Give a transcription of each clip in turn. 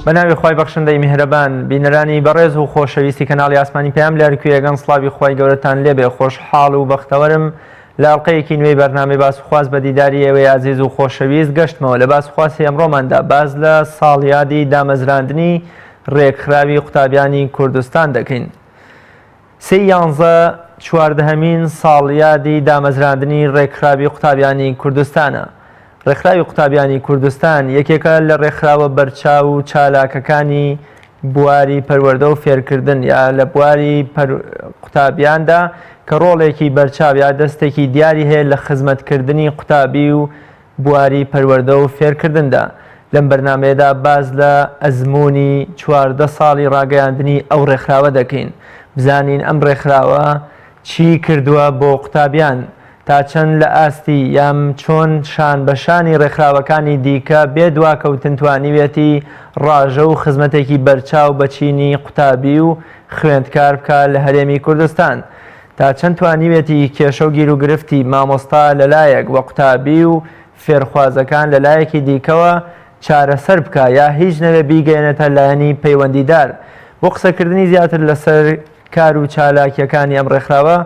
بە ناوی خوای بەخشندەی میهرەبان بینەرانی بەڕێز و خۆشەویستی کەناڵی ئاسمانی پەیام لە هەرکوێیەکەن سڵاوی خوای گەورەتان لێبێ خۆشحاڵ و بەختەوەرم لە ئەڵقەیەکی نوێی بەرنامەی باس و خواست بە دیداری ئێوەی ئازیز و خۆشەویست گەشتمەوە لە باس و خواسی ئەمڕۆماندا باس لە ساڵیادی دامەزراندنی ڕێکخراوی قوتابیانی کوردستان دەکەین. سێی یانزە چواردەهەمین ساڵیادی دامەزراندنی ڕێکخراوی قوتابیانی کوردستانە. ڕێکخراوی قوتابیانی کوردستان یەکێکە لە ڕێکخراوە بەرچاو و چالاکەکانی بواری پەروەردە و فێرکردن یا لە بواری قوتابیاندا کە ڕۆڵێکی بەرچاو یا دەستێکی دیاری هەیە لە خزمەتکردنی قوتابی و بواری پەروەردە و فێرکردندا. لەم بەرنامەیەدا باس لە ئەزموونی 14 ساڵی ڕاگەیاندنی ئەو ڕێکخراوە دەکەین. بزانین ئەم ڕێکخراوە چی کردووە بۆ قوتابیان، تا چەند لە ئاستی یان چۆن شان بە شانی ڕێکخراوەکانی دیکە بێ دواکەوتن توانیویەتی ڕاژە و خزمەتێکی بەرچاو بە چینی قوتابی و خوێندکار بکا لە هەرێمی کوردستان. تا چەند توانیویەتی کێشە و گیروگرفتی مامۆستا لەلایەک و قوتابی و فێرخوازەکان لەلایەکی دیکەوە چارەسەر بکا یا هیچ نەبێ بیگەیەنێتە لایەنی پەیوەندیدار. بۆ قسەکردنی زیاتر لەسەر کار و چالاکییەکانی ئەم ڕێکخراوە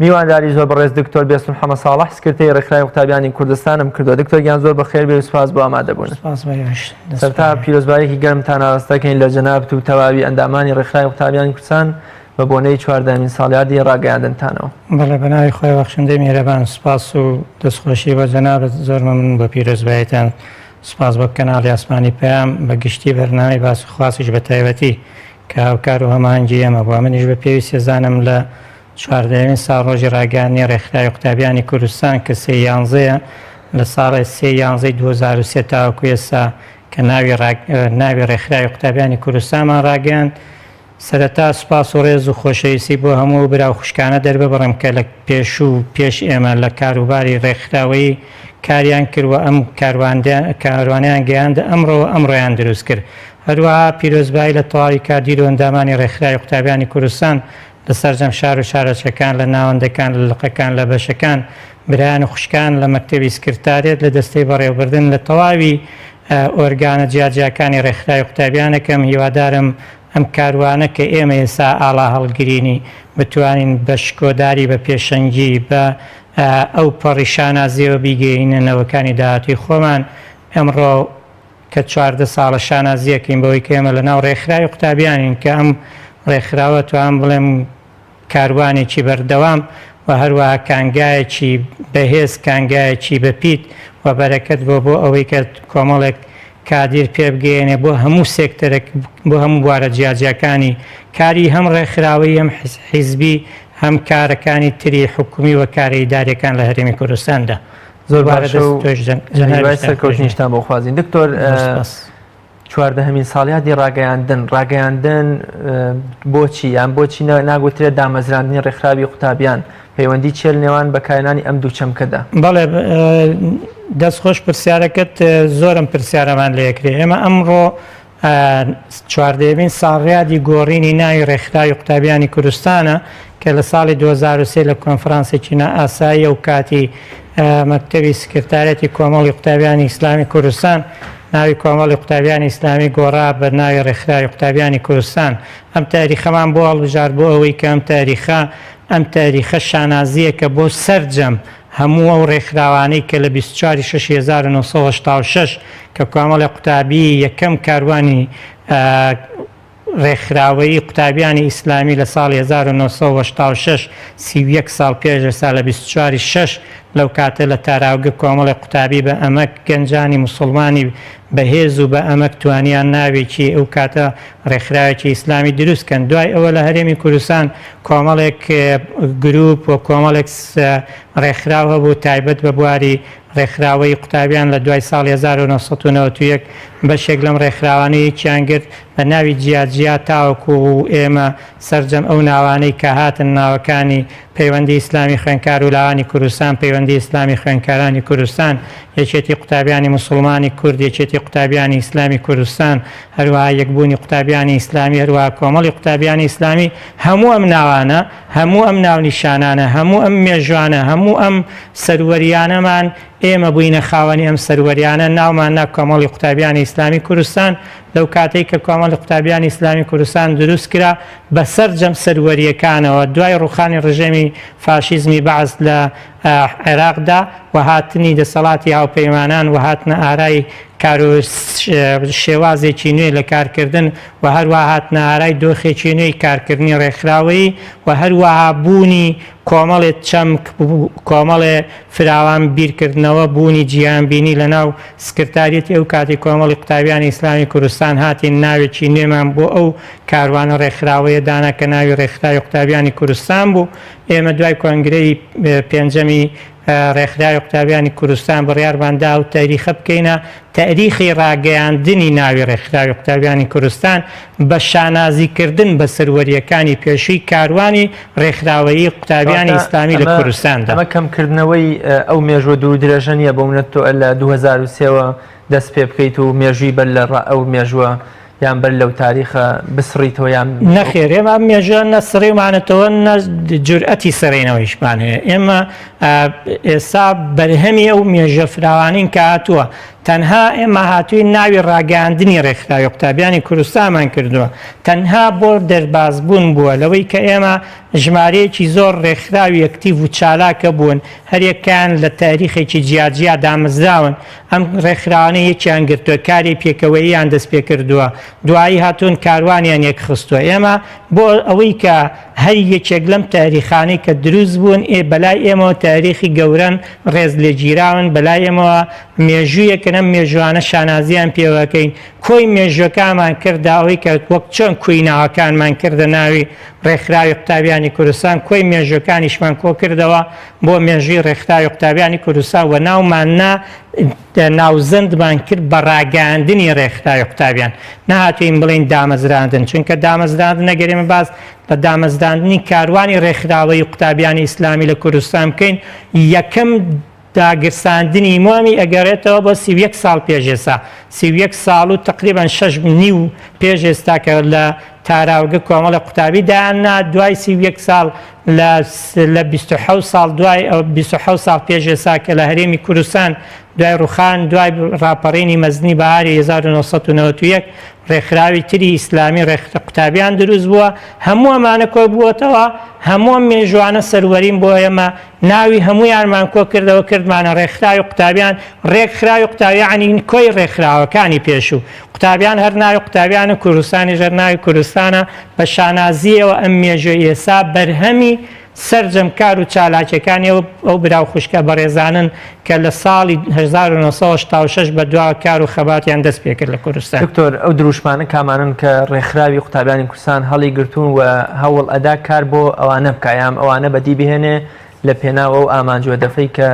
میوانداری زۆر بەڕێز دکتۆر بێستون حەمە ساڵح سکرتێری ڕێکخراوی قوتابیانی کوردستانم کردووە. دکتۆر گیان زۆر بەخێر بێی و سوپاس بۆ ئامادەبوونت. سپاس بۆ ئێوەش. دەست سەرەتا خۆش. پیرۆزباییەکی گەرمتان ئاراستە دەکەین لە جەنابت و تەواوی ئەندامانی ڕێکخراوی قوتابیانی کوردستان بە بۆنەی چواردەهەمین ساڵیادی ڕاگەیاندنتانەوە. بەڵێ بە ناوی خوای بەخشندەی میهرەبان سوپاس و دەستخۆشی بۆ جەنابت زۆر مەمنون بۆ پیرۆزباییتان سوپاس بۆ کەناڵی ئاسمانی پەیام بە گشتی بەرنامەی باس و خواسیش بە تایبەتی کە هاوکار و هەماهەنگی ئێمە بووە منیش بە پێویستی زانم لە چواردەیەمین ساڵڕۆژی ڕاگەیاندنی ڕێکخراوی قوتابیانی کوردستان کە سێ یانزەیە لە ساڵێ سێ یانزەی 2003 تاوەکو ئێستا کە ناوی ناوی ڕێکخراوی قوتابیانی کوردستانمان ڕاگەیاند سەرەتا سوپاس و ڕێز و خۆشەویستی بۆ هەموو ئەو برا و خوشکانە دەرببڕم کە لە پێشوو و پێش ئێمە لە کاروباری ڕێکخراوەیی کاریان کرد و ئەم کاروانەیان گەیاندە ئەمڕۆ و ئەمڕۆیان دروست کرد. هەروەها پیرۆزبایی لە تەواوی کادیر و ئەندامانی ڕێکخراوی قوتابیانی کوردستان لە سەرجەم شار و شارۆچکەکان، لە ناوەندەکان، لە لقەکان، لە بەشەکان، برایان و خوشکان لە مەکتەبی سکرتاریەت، لە دەستەی بەڕێوەبردن، لە تەواوی ئۆرگانە جیاجیاکانی ڕێکخراوی قوتابیان ئەکەم. هیوادارم ئەم کاروانە کە ئێمە ئێستا ئاڵا هەڵگرینی، بتوانین بە شکۆداری، بە پێشەنگی، بە ئەو پەڕی شانازییەوە بیگەیەنینە نەوەکانی داهاتووی خۆمان. ئەمڕۆ کە 14 ساڵە شانازی ئەکەین بەوەی کە ئێمە لەناو ڕێکخراوی قوتابیانین کە ئەم ڕێکخراوە توانم بڵێم کاروانێکی بەردەوام و هەروەها کانگایەکی بەهێز، کانگایەکی بەپیت و بەرەکەت بووە بۆ ئەوەی کە کۆمەڵێک کادیر پێبگەیەنێ بۆ هەموو سێکتەرەک، بۆ هەموو بوارە جیاجیاکانی کاری هەم ڕێکخراوەیی هەم حیزبی هەم کارەکانی تری حکومی و کارە ئیداریەکان لە هەرێمی کوردستاندا. زۆر باشە و هیوای سەرکەوتنیشتان بۆ خوازین دکتۆر. چواردەهەمین ساڵیادی ڕاگەیاندن، ڕاگەیاندن بۆچی یان بۆچی ناگوترێت دامەزراندنی ڕێکخراوی قوتابیان، پەیوەندی چیە لە نێوان بەکارهێنانی ئەم دوو چەمکەدا؟ بەڵێ دەست خۆش پرسیارەکەت زۆرم پرسیارەمان لێکرێ ئێمە ئەمڕۆ چواردەیەمین ساڵیادی گۆڕینی ناوی ڕێکخراوی قوتابیانی کوردستانە کە لە ساڵی 2023 لە کۆنفرانسێکی نائاسایی و کاتی مەکتەبی سکرتارێتی کۆمەڵی قوتابیانی ئیسلامی کوردستان ناوی کۆمەڵی قوتابیانی ئیسلامی گۆڕا بە ناوی ڕێکخراوی قوتابیانی کوردستان. ئەم تاریخەمان بۆ هەڵبژارد بۆ ئەوەی کە ئەم تاریخە ئەم تاریخە شانازییەکە بۆ سەرجەم هەموو ئەو ڕێکخراوانەی کە لە 24 ی شەشی 1986 کە کۆمەڵی قوتابی یەکەم کاروانی ڕێکخراوەیی قوتابیانی ئیسلامی لە ساڵی 1986، 31 ساڵ پێش ئێستا لە 24 ی شەش، لەو کاتە لە تاراوگە کۆمەڵێک قوتابی بە ئەمەک گەنجانی موسوڵمانی بەهێز و بە ئەمەک توانیان ناوێکی ئەو کاتە ڕێکخراوێکی ئیسلامی دروست کەن. دوای ئەوە لە هەرێمی کوردستان کۆمەڵێک گروپ و کۆمەڵێک ڕێکخراو هەبوو تایبەت بە بواری ڕێکخراوەی قوتابیان لە دوای ساڵی 1991 بەشێک لەم ڕێکخراوانە یەکیان گرت بە ناوی جیا جیا تاوەکو ئێمە سەرجەم ئەو ناوانەی کە هاتن ناوەکانی پەیوەندی ئیسلامی خوێندکار و لاوانی کوردستان، پەیوەندی ئیسلامی خوێندکارانی کوردستان، یەکێتی قوتابیانی موسوڵمانی کورد، یەکێتی قوتابیانی ئیسلامی کوردستان، هەروەها یەکبوونی قوتابیانی ئیسلامی، هەروەها کۆمەڵی قوتابیانی ئیسلامی، هەموو ئەم ناوانە، هەموو ئەم ناونیشانانە، هەموو ئەم مێژوانە، هەموو ئەم سەروەریانەمان، ئێمە بووینە خاوەنی ئەم سەروەریانە، ناومان نا کۆمەڵی قوتابیانی ئیسلامی کوردستان. لەو کاتەی کە کۆمەڵی قوتابیانی ئیسلامی کوردستان دروست کرا بە سەرجەم سەروەرییەکانەوە دوای ڕووخانی ڕژێمی فاشیزمی بەعس لە عێراقدا و هاتنی دەسەڵاتی هاوپەیمانان و هاتنە ئارای کارو شێوازێکی نوێ لە کارکردن و هەروەها هاتنە ئارای دۆخێکی نوێی کارکردنی ڕێکخراوەیی و هەروەها بوونی کۆمەڵێ چەمک، کۆمەڵێ فراوان بیرکردنەوە، بوونی جیهانبینی لەناو سکرتاریەتی ئەو کاتی کۆمەڵی قوتابیانی ئیسلامی کوردستان هاتین ناوێکی نوێمان بۆ ئەو کاروانە ڕێکخراوەیە دانا کە ناوی ڕێکخراوی قوتابیانی کوردستان بوو. ئێمە دوای کۆنگرەی پێنجەمی ڕێکخراوی قوتابیانی کوردستان بڕیارمان دا ئەو تاریخە بکەینە تاریخی ڕاگەیاندنی ناوی ڕێکخراوی قوتابیانی کوردستان بە شانازی کردن بە سەروەرییەکانی پێشووی کاروانی ڕێکخراوەیی قوتابیانی کەواتە ئیسلامی لە ئەمە کوردستاندا. ئەمە کەمکردنەوەی ئەو مێژووە دوور و درێژە نییە بۆ منە تۆ لە 2003 وە دەست پێ بکەیت و مێژووی بەر لە ئەو مێژووە یان بەر لەو تاریخە بسڕیتەوە یان نەخێر ئێمە ئەم مێژووە نە سڕیومانەتەوە نە جورئەتی سڕینەوەیشمان هەیە. ئێمە ئێستا بەرهەمی ئەو مێژووە فراوانین کە هاتووە. تەنها ئێمە هاتووین ناوی ڕاگەیاندنی ڕێکخراوی قوتابیانی کوردستانمان کردووە تەنها بۆ دەربازبوون بووە لەوەی کە ئێمە ژمارەیەکی زۆر ڕێکخراوی ئەکتیڤ و چالاکە بوون هەریەکەیان لە تاریخێکی جیاجیا دامەزراون ئەم ڕێکخراوانە یەکیان گرتووە کاری پێکەوەییان دەست پێکردووە دوایی هاتوون کاروانیان یەکخستووە ئێمە بۆ ئەوەی کە هەر یەکێک لەم تاریخانەی کە دروست بوون ئێ بەلای ئێمەوە تاریخی گەورەن ڕێز لێگیراون بەلای ئێمەوە مێژوویەکن ئەم مێژووانە شانازیان پێوەکەین کۆی مێژووەکانمان کردە ئەوەی کە وەک چۆن کوی ناوەکانمان کردە ناوی ڕێکخراوی قوتابیانی کوردستان کۆی مێژووەکانیشمان کۆ کردەوە بۆ مێژووی ڕێکخراوی قوتابیانی کوردستان و ناومان نا ناوزەندمان کرد بە ڕاگەیاندنی ڕێکخراوی قوتابیان نەهاتووین بڵێین دامەزراندن چونکە دامەزراندن ئەگەر ئێمە باس لە دامەزراندنی کاروانی ڕێکخراوەی قوتابیانی ئیسلامی لە کوردستان بکەین یەکەم داگرساندنی مۆمی ئەگەڕێتەوە بۆ 31 ساڵ پێش ئێستا 31 ساڵ و تقریبا شەش نیو پێش ئێستا کە لە تاراوگە کۆمەڵی قوتابی دایاننا دوای 31 ساڵ لە لە 27 ساڵ دوای 27 ساڵ پێش ئێستا کە لە هەرێمی کوردستان دوای ڕوخان دوای ڕاپەڕینی مەزنی بەهاری 1991 ڕێکخراوی تری ئیسلامی ڕێکخ قوتابیان دروست بووە هەموو ئەمانە کۆ بووەتەوە هەموو ئەم مێژوانە سەروەرین بۆ ئێمە ناوی هەموویانمان کۆ کردەوە کردمانە ڕێکخراوی قوتابیان ڕێکخراوی قوتابیانی کۆی ڕێکخراوەکانی پێشوو قوتابیان هەر ناوی قوتابیان و کوردستانیش هەر ناوی کوردستانە بە شانازییەوە ئەم مێژووی ئێستا بەرهەمی سەرجەم کار و چالاکیەکانی ئەو برا و خوشکە بەڕێزانەن کە لە ساڵی 1986 بە دوا کار و خەباتیان دەست پێکرد لە کوردستان. دکتۆر ئەو دروشمانە کامانەن کە ڕێکخراوی قوتابیانی کوردستان هەڵی گرتوون و هەوڵ ئەدا کار بۆ ئەوانە بکا یان ئەوانە بەدی بهێنێ لە پێناو ئەو ئامانج و هەدەفەی کە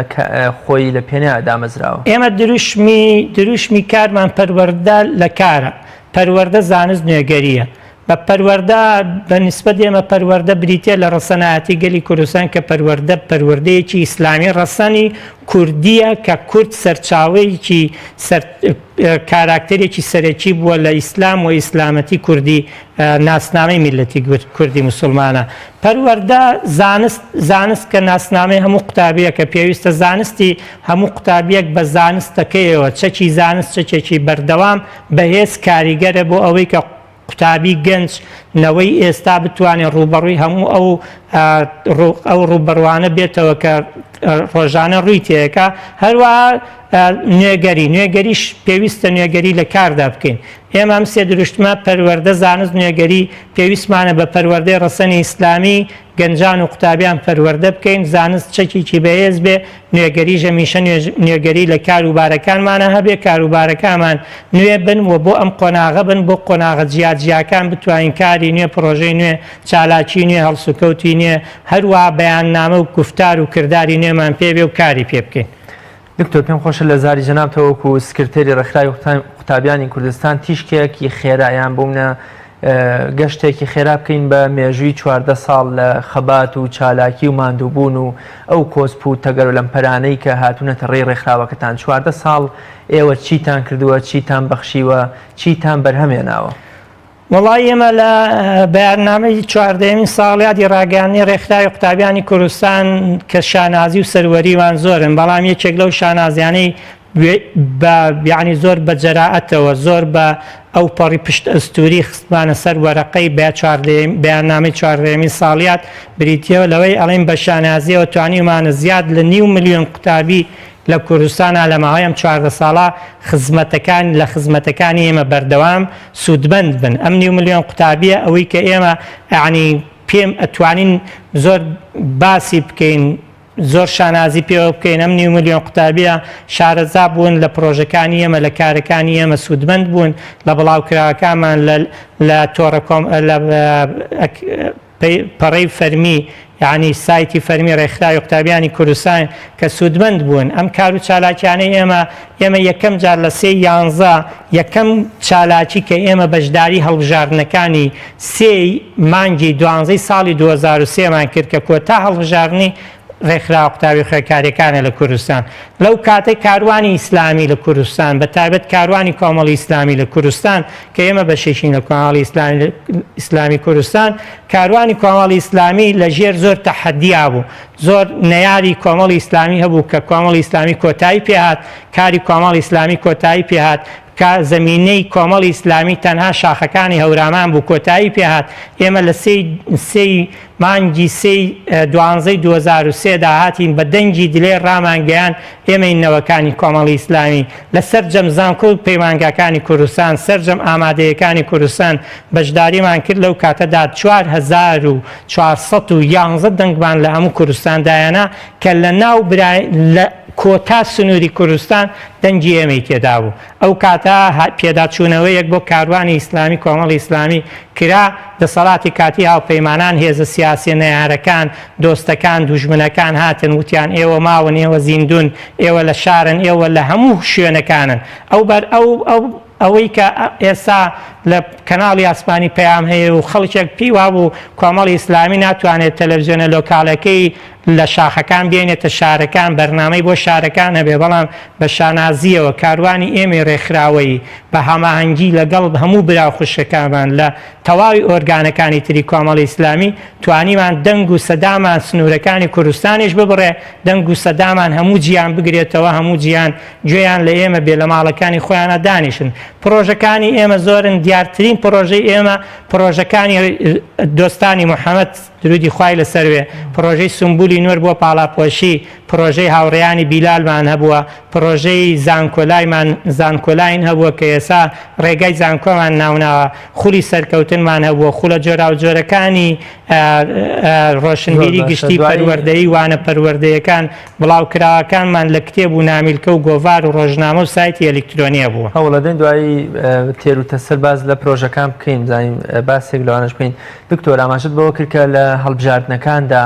خۆی لە پێنایا دامەزراوە؟ ئێمە دروشمی دروشمی کارمان پەروەردە لە کارە، پەروەردە زانست نوێگەرییە. بە پەروەردە بە نیسبەت ئێمە پەروەردە بریتیە لە ڕەسەنایەتی گەلی کوردستان کە پەروەردە پەروەردەیەکی ئیسلامی ڕەسەنی کوردیە کە کورد سەرچاوەیەکی سەر کاراکتەرێکی سەرەکی بووە لە ئیسلام و ئیسلامەتی کوردی ناسنامەی میللەتی کوردی موسڵمانە پەروەردە زانست زانست کە ناسنامەی هەموو قوتابیەکە پێویستە زانستی هەموو قوتابیەک بە زانستەکەیەوە چەکی زانست چەکێکی بەردەوام بەهێز کاریگەرە بۆ ئەوەی کە قوتابی گەنج، نەوەی ئێستا بتوانێت ڕووبەڕووی هەموو ئەو ئەو ڕووبەڕوانە بێتەوە کە ڕۆژانە ڕووی تێکا، هەروەها نوێگەری، نوێگەریش پێویستە نوێگەری لە کاردا بکەین. ئێمە ئەم سێ دروشمە، پەروەردە، زانست، نوێگەری، پێویستمانە بە پەروەردەی ڕەسەنی ئیسلامی، گەنجان و قوتابیان پەروەردە بکەین، زانست چەکێکی بەهێز بێ، نوێگەریش هەمیشە نوێگەری لە کار و بارەکانمانا هەبێ، کار و بارەکانمان نوێ بن و بۆ ئەم قۆناغە بن، بۆ قۆناغە جیا جیاکان بتوانین کاری نوێ، پڕۆژەی نوێ، چالاکی نوێ، هەڵسوکەوتی نوێ، هەروەها بەیاننامە و گوفتار و کرداری نوێمان پێ بێ و کاری پێ بکەین. دکتۆر پێم خۆشە لە زاری جەنابتەوە وەکو سکرتێری ڕێکخراوی قوتابیانی کوردستان تیشکێکی خێرا یان بوومنە گەشتێکی خێرا بکەین بە مێژووی 14 ساڵ لە خەبات و چالاکی و ماندووبوون و ئەو کۆسپ و تەگەر و لەمپەرانەی کە هاتوونەتە ڕێی ڕێکخراوەکەتان 14 ساڵ ئێوە چیتان کردووە چیتان بەخشیوە چیتان بەرهەمێناوە؟ وەڵایی ئێمە لە بەیاننامەی چواردەیەمین ساڵیادی ڕاگەیاندنی ڕێکخراوی قوتابیانی کوردستان کە شانازی و سەروەریوان زۆرن بەڵام یەکێک لەو شانازیانەی بە یعنی زۆر بە جەرائەتەوە زۆر بە ئەوپەڕی پشت ئەستووری خستمانە سەر وەرەقەی بەیاننامەی چواردەیەمین ساڵیاد، بریتییە لەوەی ئەڵێین بە شانازییەوە توانیومانە زیاد لە نیو ملیۆن قوتابی لە کوردستانا لە ماوەی ئەم 14 ساڵە خزمەتەکان لە خزمەتەکانی ئێمە بەردەوام سوودمەند بن. ئەم نیو ملیۆن قوتابییە ئەوەی کە ئێمە یەعنی پێم ئەتوانین زۆر باسی بکەین، زۆر شانازی پێوە بکەین ئەم نیو ملیۆن قوتابیە شارەزا بوون لە پرۆژەکانی ئێمە لە کارەکانی ئێمە سوودمەند بوون لە بڵاوکراوەکانمان لە لە تۆڕە کۆم لە پەڕەی فەرمی یعنی سایتی فەرمی ڕێکخراوی قوتابیانی کوردستان کە سوودمەند بوون ئەم کار و چالاکیانەی ئێمە ئێمە یەکەم جار لە سێ یانزە یەکەم چالاکی کە ئێمە بەشداری هەڵبژاردنەکانی سێی مانگی دوانزەی ساڵی 2003 مان کرد کە کۆتا هەڵبژاردنی ڕێکخراوە قوتابی خوێندکاریەکانە لە کوردستان. لەو کاتەی کاروانی ئیسلامی لە کوردستان بە تایبەت کاروانی کۆمەڵی ئیسلامی لە کوردستان کە ئێمە بەشێکین لە کۆمەڵی ئیسلامی کوردستان، کاروانی کۆمەڵی ئیسلامی لە ژێر زۆر تەحەدیا بوو، زۆر نەیاری کۆمەڵی ئیسلامی هەبوو کە کۆمەڵی ئیسلامی کۆتایی پێهات، کاری کۆمەڵی ئیسلامی کۆتایی پێهات، کە زەمینەی کۆمەڵی ئیسلامی تەنها شاخەکانی هەورامان بوو کۆتایی پێهات، ئێمە لە سێی سێی مانگی سێی دوانزەی 2003 دا هاتین بە دەنگی دلێر ڕامانگەیاند ئێمەین نەوەکانی کۆمەڵی ئیسلامی لە سەرجەم زانکۆ و پەیمانگاکانی کوردستان سەرجەم ئامادەیەکانی کوردستان بەشداریمان کرد لەو کاتەدا 4411 دەنگمان لە هەموو کوردستان دایەنا کە لە ناو برای لە کۆتا سنووری کوردستان دەنگی ئێمەی تێدا بوو. ئەو کاتە پێداچوونەوەیەک بۆ کاروانی ئیسلامی کۆمەڵی ئیسلامی کرا، دەسەڵاتی کاتی هاوپەیمانان، هێزە سیاسیە نەیارەکان، دۆستەکان، دوژمنەکان هاتن وتیان ئێوە ماون، ئێوە زیندوون، ئێوە لە شارن، ئێوە لە هەموو شوێنەکانن. ئەو بەر ئەو ئەو ئەوەی کە ئێستا لە کەناڵی ئاسمانی پەیام هەیە و خەڵکێک پێی وابوو کۆمەڵی ئیسلامی ناتوانێت تەلەڤزیۆنە لۆکالەکەی لە شاخەکان بێنێتە شارەکان، بەرنامەی بۆ شارەکان هەبێ، بەڵام بە شانازییەوە کاروانی ئێمەی ڕێکخراوەیی بە هەماهەنگی لەگەڵ هەموو برا و خوشکەکانمان لە تەواوی ئۆرگانەکانی تری کۆمەڵی ئیسلامی توانیمان دەنگ و سەدامان سنوورەکانی کوردستانیش ببڕێ، دەنگ و سەدامان هەموو جیهان بگرێتەوە، هەموو جیهان گوێیان لە ئێمە بێ لە ماڵەکانی خۆیانا دانیشن. پڕۆژەکانی ئێمە زۆرن، دیارترین پڕۆژەی ئێمە پڕۆژەکانی دۆستانی محەمەد، درودی خوای لەسەر بێ، پڕۆژەی سومبولی نور بۆ پاڵاپۆشی، پڕۆژەی هاوڕێیانی بیلالمان هەبووە، پڕۆژەی زانکۆلایمان زانکۆلاین هەبووە کە ئێسا ڕێگای زانکۆمان ناوناوە، خولی سەرکەوتنمان هەبووە، خولە جۆراوجۆرەکانی زۆر ڕۆشنبیری باشە گشتی دوایی پەروەردەیی وانە پەروەردەیەکان بڵاوکراوەکانمان لە کتێب و نامیلکە و گۆڤار و ڕۆژنامە و سایتی ئەلیکترۆنی هەبووە. هەوڵەدەین دوایی تێر و تەسەل باس لە پرۆژەکان بکەین بزانین باسێک لەوانەش بکەین. دکتۆر ئاماژەت بەوە کرد کە لە هەڵبژاردنەکاندا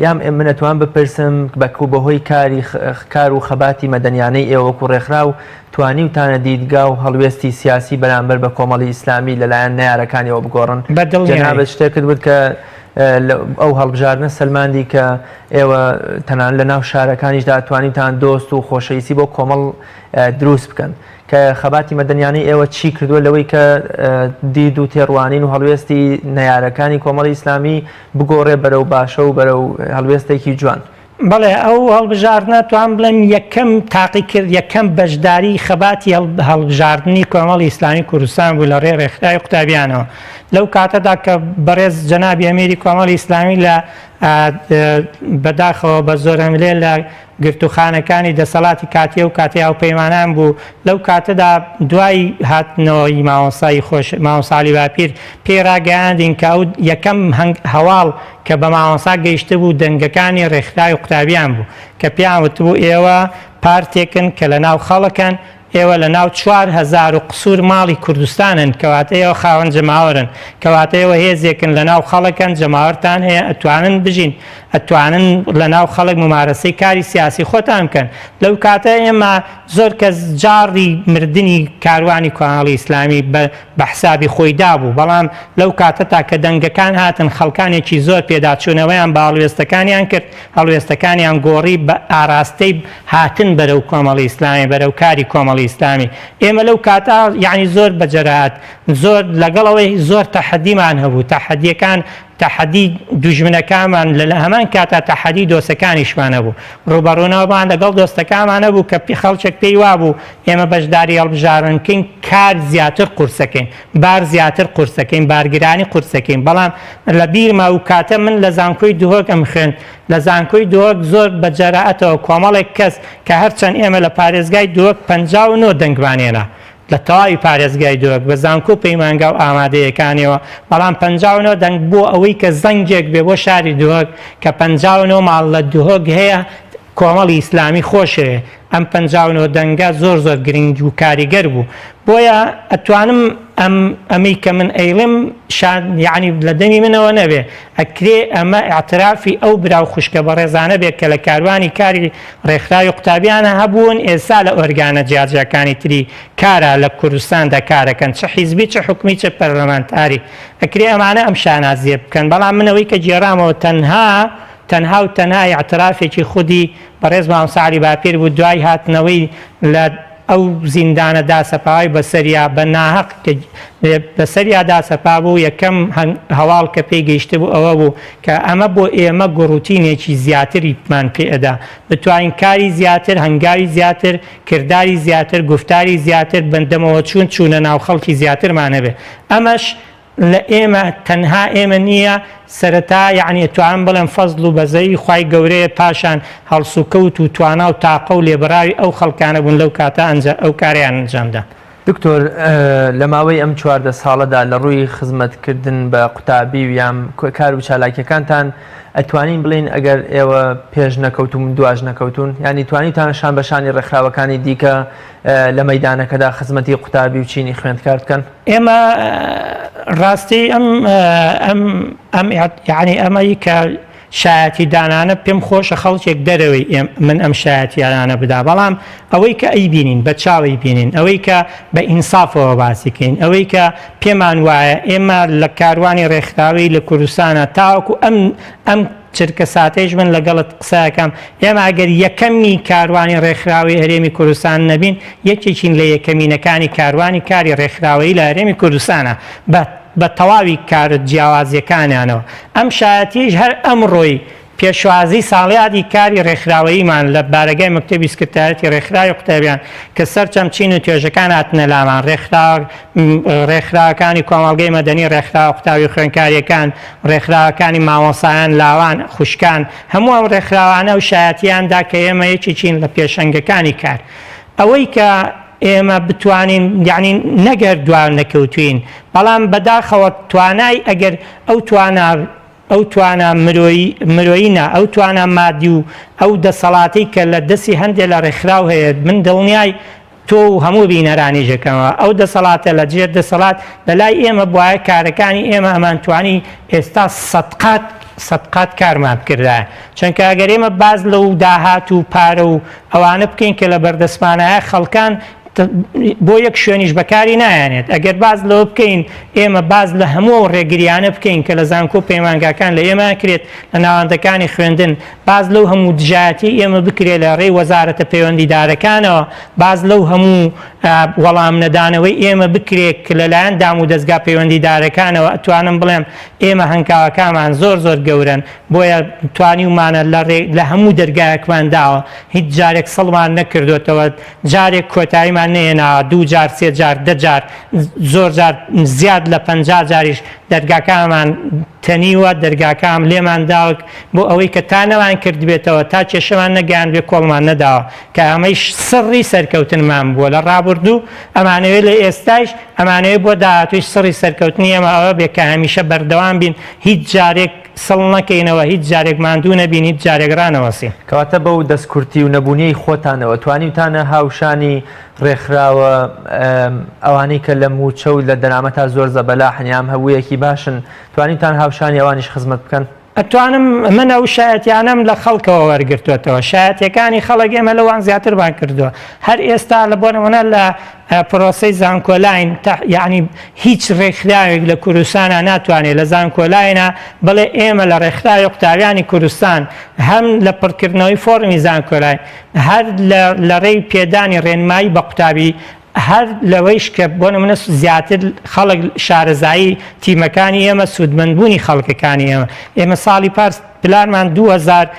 یام من ئەتوان بپرسم بەکو بەهۆی کاری کار و خەباتی مەدەنیانەی ئێوە وەکو ڕێکخراو توانیوتانە دیدگا و هەڵوێستی سیاسی بەرامبەر بە کۆمەڵی ئیسلامی لەلایەن نەیارەکانیەوە بگۆڕن؟ بە دڵنیایی. جەنابت شتێکت وت کە ئەو هەڵبژاردنە سەلماندی کە ئێوە تەنانەت لە ناو شارەکانیشدا توانیوتان دۆست و خۆشەویستی بۆ کۆمەڵ دروست بکەن. کە خەباتی مەدەنیانەی ئێوە چی کردووە لەوەی کە دید و تێڕوانین و هەڵوێستی نەیارەکانی کۆمەڵی ئیسلامی بگۆڕێ بەرەو باشە و بەرەو هەڵوێستێکی جوان؟ بەڵێ ئەو هەڵبژاردنە توان بڵێم یەکەم تاقیکرد یەکەم بەشداری خەباتی هەڵبژاردنی کۆمەڵی ئیسلامی کوردستان بوو لە ڕێ ڕێکخراوی قوتابیانەوە لەو کاتەدا کە بەڕێز جەنابی ئەمیری کۆمەڵی ئیسلامی لە بەداخەوە بە زۆرەملێ لە گرتووخانەکانی دەسەڵاتی کاتی ئەو کاتەی هاوپەیمانان بوو، لەو کاتەدا دوای هاتنەوەی مامۆستای خۆش مامۆستا عەلی باپیر پێی ڕاگەیاندین کە ئەو یەکەم هەنگ هەواڵ کە بە مامۆستا گەیشتبوو دەنگەکانی ڕێکخراوی قوتابیان بوو کە پێیان وتبوو ئێوە پارتێکن کە لە ناو خەڵکن ئێوە لە ناو 4000 و قسوور ماڵی کوردستانن کەواتە ئێوە خاوەن جەماوەرن کەواتە ئێوە هێزێکن لە ناو خەڵکن جەماوەرتان هەیە ئەتوانن بژین ئەتوانن لە ناو خەڵک مومارەسەی کاری سیاسی خۆتان بکەن. لەو کاتە ئێمە زۆر کەس جاڕی مردنی کاروانی کۆمەڵی ئیسلامی بە بە حسابی خۆی دابوو، بەڵام لەو کاتەتا کە دەنگەکان هاتن خەڵکانێکی زۆر پێداچوونەوەیان بە هەڵوێستەکانیان کرد، هەڵوێستەکانیان گۆڕی بە ئاراستەی هاتن بەرەو کۆمەڵی ئیسلامی، بەرەو کاری کۆمەڵی ئیسلامی. ئێمە لەو کاتە یەعنی زۆر بە جەرائەت زۆر لەگەڵ ئەوەی زۆر تەحەدیمان هەبوو، تەحەدییەکان. تەحەدی دوژمنەکانمان لە لە هەمان کاتا تەحەدی دۆستەکانیشمان هەبوو. ڕووبەڕوونەوەمان لەگەڵ دۆستەکانمان هەبوو کە خەڵکێک پێی وابوو ئێمە بەشداری هەڵبژاردن بکەین کار زیاتر قورسەکەین، بار زیاتر قورسەکەین، بارگرانی قورسەکەین، بەڵام لە بیرمە ئەو کاتە من لە زانکۆی دهۆک ئەمخوێند، لە زانکۆی دهۆک زۆر بە جەرائەتەوە کۆمەڵێک کەس کە هەرچەند ئێمە لە پارێزگای دهۆک 59 دەنگمان هێنا لە تەواوی پارێزگای دهۆک بە زانکۆ و پەیمانگا و ئامادەیەکانیەوە، بەڵام 59 دەنگ بۆ ئەوەی کە زەنگێک بێ بۆ شاری دهۆک کە 59 ماڵ لە دهۆک هەیە کۆمەڵی ئیسلامی خۆشەوێ ئەم 59 دەنگە زۆر زۆر گرنگ و کاریگەر بوو بۆیە ئەتوانم ئەم ئەمەی کە من ئەیڵێم شان یەعنی لە دەمی منەوە نەبێ ئەکرێ ئەمە ئیعترافی ئەو برا و خوشکە بەڕێزانە بێت کە لە کاروانی کاری ڕێکخراوی قوتابیانە هەبوون ئێستا لە ئۆرگانە جیاجیاکانی تری کارا لە کوردستاندا کارەکەن چ حیزبی چ حکومی چ پەرلەمانتاری ئەکرێ ئەمانە ئەم شانازیە بکەن بەڵام من ئەوەی کە گێڕامەوە تەنها تەنها و تەنها ئیعترافێکی خودی بەڕێز مامۆستا عەلی باپیر بوو دوای هاتنەوەی لە ئەو زیندانە داسەپاوەی بەسەریا بە ناهەق کە بەسەریا داسەپابوو یەکەم هەواڵ کە پێی گەیشتبوو ئەوە بوو کە ئەمە بۆ ئێمە گوڕوتینێکی زیاتریمان پێ ئەدا بتوانین کاری زیاتر هەنگاوی زیاتر کرداری زیاتر گوفتاری زیاتر بەندەمەوە چوون چوونە ناو خەڵکی زیاترمان هەبێ ئەمەش لە ئێمە تەنها ئێمە نییە، سەرەتا یەعنی ئەتوانم بڵێم فەزڵ و بەزەیی خوای گەورەیە پاشان هەڵسوکەوت و توانا و تاقە و لێبڕاوی ئەو خەڵکانە بوون لەو کاتە ئەنجا ئەو کارەیان ئەنجام دا. دکتۆر لە ماوەی ئەم 14 ساڵەدا لە ڕووی خزمەتکردن بە قوتابی و یان کار و چالاکیەکانتان ئەتوانین بڵێین ئەگەر ئێوە پێش نەکەوتوون دواش نەکەوتوون یانی توانیتانە شان بە شانی ڕێکخراوەکانی دیکە لە مەیدانەکەدا خزمەتی قوتابی و چینی خوێندکار بکەن؟ ئێمە ڕاستی ئەم ئەم ئەم یعنی ئەمەی کە شایەتی دانانە پێم خۆشە خەڵکێک دەرەوەی من ئەم شایەتیانە بدا بەڵام ئەوەی کە ئەی بینین بە چاوی بینین ئەوەی کە بە ئینسافەوە باسیکەین ئەوەی کە پێمان وایە ئێمە لە کاروانی ڕێکخراوی لە کوردستانە تاوەکو ئەم ئەم چرکە ساتەیش من لەگەڵت قسە ئەکەم، ئێمە ئەگەر یەکەمی کاروانی ڕێکخراوەی هەرێمی کوردستان نەبین، یەکێکین لە یەکەمینەکانی کاروانی کاری ڕێکخراوەیی لە هەرێمی کوردستانا بە بە تەواوی کارە جیاوازیەکانیانەوە. ئەم شایەتیەیش هەر ئەمڕۆی پێشوازی ساڵیادی کاری ڕێکخراوەییمان لە بارەگای مەکتەبی سکرتاریەتی ڕێکخراوی قوتابیان کە سەرجەم چین و توێژەکان هاتنە لامان، ڕێکخراوە ڕێکخراوەکانی کۆمەڵگەی مەدەنی، ڕێکخراوە قوتابی و خوێندکارییەکان، ڕێکخراوەکانی مامۆستایان، لاوان، خوشکان، هەموو ئەم ڕێکخراوانە ئەو شایەتییان دا کە ئێمە یەکێکین لە پێشەنگەکانی کار. ئەوەی کە ئێمە بتوانین یانی نەک هەر دوا نەکەوتووین، بەڵام بەداخەوە توانای ئەگەر ئەو توانا ئەو توانا مرۆیی مرۆیی نا ئەو توانا مادی و ئەو دەسەڵاتەی کە لە دەستی هەندێ لە ڕێکخراو هەیە من دڵنیای تۆ و هەموو بینەرانیش ئەکەمەوە ئەو دەسەڵاتە لە ژێر دەسەڵات لە لای ئێمە بوایە کارەکانی ئێمە ئەمانتوانی ئێستا سەدقات سەدقات کارمان بکردایە چونکە ئەگەر ئێمە باس لەو داهات و پارە و ئەوانە بکەین کە لە بەردەستمانایە خەڵکان بۆ یەک شوێنیش بەکاری نایەنێت ئەگەر باس لەوە بکەین ئێمە باس لە هەموو ئەو ڕێگریانە بکەین کە لە زانکۆ و پەیمانگاکان لە ئێمە کرێت لە ناوەندەکانی خوێندن باس لەو هەموو دژایەتی ئێمە بکرێت لە ڕێی وەزارەتە پەیوەندیدارەکانەوە باس لەو هەموو وەڵام نەدانەوەی ئێمە بکرێت کە لەلایەن دام و دەزگا پەیوەندیدارەکانەوە ئەتوانم بڵێم ئێمە هەنگاوەکانمان زۆر زۆر گەورەن بۆیە توانیومانە لە هەموو دەرگایەکمان داوە هیچ جارێک سڵمان نەکردوێتەوە جارێک کۆتاییمان نەهێناوە، دوو جار، سێ جار، دە جار، زۆر جار زیاد لە 50 جاریش دەرگاکانمان تەنیوە، دەرگاکان لێمان داوە بۆ ئەوەی کە تا نەمان کردبێتەوە، تا کێشەمان نەگەیاندبێ کۆڵمان نەداوە، کە ئەمەیش سڕی سەرکەوتنمان بووە لە ڕابوردوو، ئەمانەوێ لە ئێستایش، ئەمانەوێ بۆ داهاتوویش سڕی سەرکەوتنی ئێمە ئەوە بێ کە هەمیشە بەردەوام بین، هیچ جارێک سڵ نەکەینەوە، هیچ جارێک ماندوو نەبین، هیچ جارێک ڕانەوەستین. کەواتە بەو دەست کورتی و نەبوونیەی خۆتانەوە توانیوتانە هاوشانی ڕێکخراوە ئەوانەی کە لە مووچە و لە دەرامەتا زۆر زەبەلاحن یان هەبوویەکی باشن توانیوتان هاوشانی ئەوانیش خزمەت بکەن؟ ئەتوانم من ئەو شایەتیانەم لە خەڵکەوە وەرگرتووەتەوە، شایەتیەکانی خەڵک ئێمە لەوان زیاترمان کردووە، هەر ئێستا لە بۆ نموونە لە پرۆسەی زانکۆلاین یەعنی هیچ ڕێکخراوێک لە کوردستانا ناتوانێت لە زانکۆلاینا بڵێ ئێمە لە ڕێکخراوی قوتابیانی کوردستان هەم لە پڕکردنەوەی فۆڕمی زانکۆلاین هەر لە ڕێی پێدانی ڕێنمایی بە قوتابی. هەر لەوەیش کە بۆ نمونە زیاتر خەڵک شارەزایی تیمەکانی ئێمە سوودمەندبوونی خەڵکەکانی ئێمە ئێمە ساڵی پار پلانمان 2000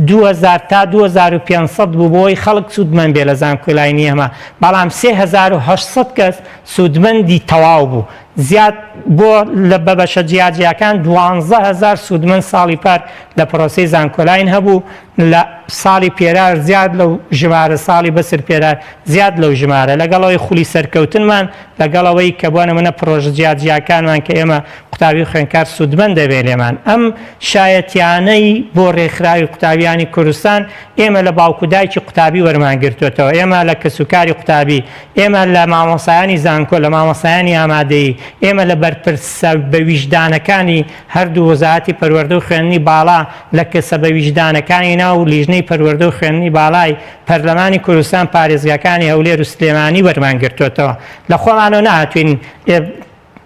2000 تا 2500 بوو بۆی خەڵک سوودمەند بێ لە زانکۆلاینی ئێمە بەڵام 3800 کەس سوودمەندی تەواو بوو زیاد بۆ لە بە بەشە جیاجیاکان 12000 سوودمەند ساڵی پار لە پرۆسەی زانکۆلاین هەبوو لە ساڵی پێرار زیاد لەو ژمارە ساڵی بەسر پێرار زیاد لەو ژمارە لەگەڵ ئەوەی خولی سەرکەوتنمان لەگەڵ ئەوەی کە بۆ نمونە پڕۆژە جیاجیاکانمان کە ئێمە قوتابی و خوێندکار سوودمەند دەبێ لێمان ئەم شایەتیانەی بۆ ڕێکخراوی قوتابیانی کوردستان ئێمە لە باوک و دایکی قوتابی وەرمان گرتوێتەوە ئێمە لە کەسوکاری قوتابی ئێمە لە مامۆسایانی زانکۆ لە مامۆسایانی ئامادەیی ئێمە لە بەرپرسە بە ویژدانەکانی هەردوو وەزارەتی پەروەردە و خوێندنی باڵا لە کەسە بە ویژدانەکانی ناو لیژنەی پەروەردە و خوێندنی باڵای پەرلەمانی کوردستان پارێزگاکانی هەولێر و سلێمانی وەرمان گرتۆتەوە لە خۆمانەوە نەهاتوین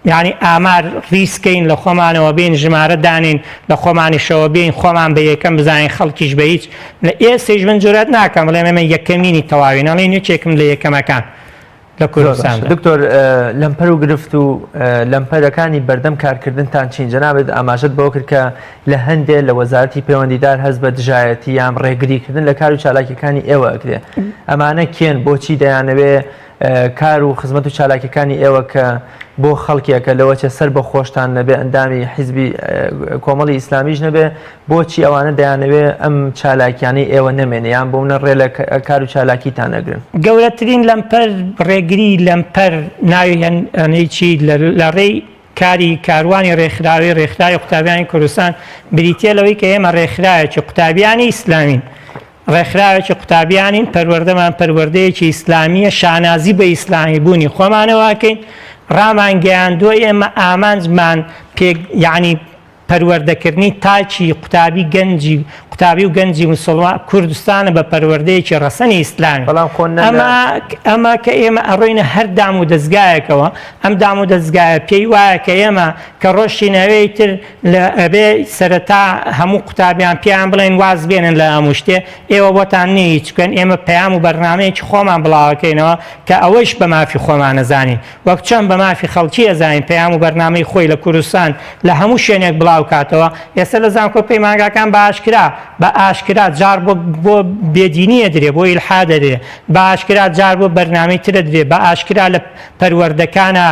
یانی ئامار ڕیز کەین لە خۆمانەوە بین ژمارە دانین لە خۆمانیشەوە بین خۆمان بە یەکەم بزانین خەڵکیش بە هیچ لە ئێستەیش من جورئەت ناکەم بڵێم ئێمە یەکەمینی تەواوین ئەڵێن یەکێکم لە یەکەمەکان. لە کوردستاندا. دکتۆر لەمپەر و گرفت و لەمپەرەکانی بەردەم کارکردنتان چین؟ جەنابت ئاماژەت بەوە کرد کە لە هەندێ لە وەزارەتی پەیوەندیدار هەست بە دژایەتی یان ڕێگریکردن لە کار و چالاکیەکانی ئێوە ئەکرێ ئەمانە کێن بۆچی دەیانەوێ کار و خزمەت و چالاکیەکانی ئێوە کە بۆ خەڵکێکە لەوەچێ سەر بە خۆشتان نەبێ ئەندامی حیزبی کۆمەڵی ئیسلامیش نەبێ بۆچی ئەوانە دەیانەوێ ئەم چالاکیانەی ئێوە نەمێنێ یان بۆ منە ڕێ لە کار و چالاکیتان ئەگرن؟ گەورەترین لەمپەر ڕێگری لەمپەر ناوی هەنەی چی لە ڕێی کاری کاروانی ڕێکخراوی ڕێکخراوی قوتابیانی کوردستان بریتیە لەوەی کە ئێمە ڕێکخراوێکی قوتابیانی ئیسلامین ڕێکخراوێکی قوتابیانین پەروەردەمان پەروەردەیەکی ئیسلامیە شانازی بە ئیسلامی بوونی خۆمانەوە ئەکەین ڕامانگەیاندووە ئێمە ئامانجمان پێک یعنی پەروەردەکردنی تاکی قوتابی گەنجی قوتابی و گەنجی موسڵمان کوردستانە بە پەروەردەیەکی ڕەسەنی ئیسلامی. بەڵام خۆ نە لە. ئەمە ئەمە کە ئێمە ئەڕۆینە هەر دام و دەزگایەکەوە ئەم دام و دەزگایە پێی وایە کە ئێمە کە ڕۆشتین ئەوێی تر لە ئەبێ سەرەتا هەموو قوتابیان پێیان بڵێن واز بێنن لە هەموو شتێ ئێوە بۆتان نییە هیچ بکەن ئێمە پەیام و بەرنامەیەکی خۆمان بڵاوەکەینەوە کە ئەوەیش بە مافی خۆمان ئەزانین وەک چۆن بە مافی خەڵکی ئەزانین پەیام و بەرنامەی خۆی لە کوردستان لە هەموو شوێنێک بڵاو کاتەوە، ئێستا لە زانکۆ پەیمانگاکان بە ئاشکرا بە ئاشکرا جاڕ بۆ بۆ بێدینی ئەدرێ بۆ ئیلحاد ئەدرێ بە ئاشکرا جار بۆ بەرنامەی تر ئەدرێ بە ئاشکرا لە پەروەردەکانا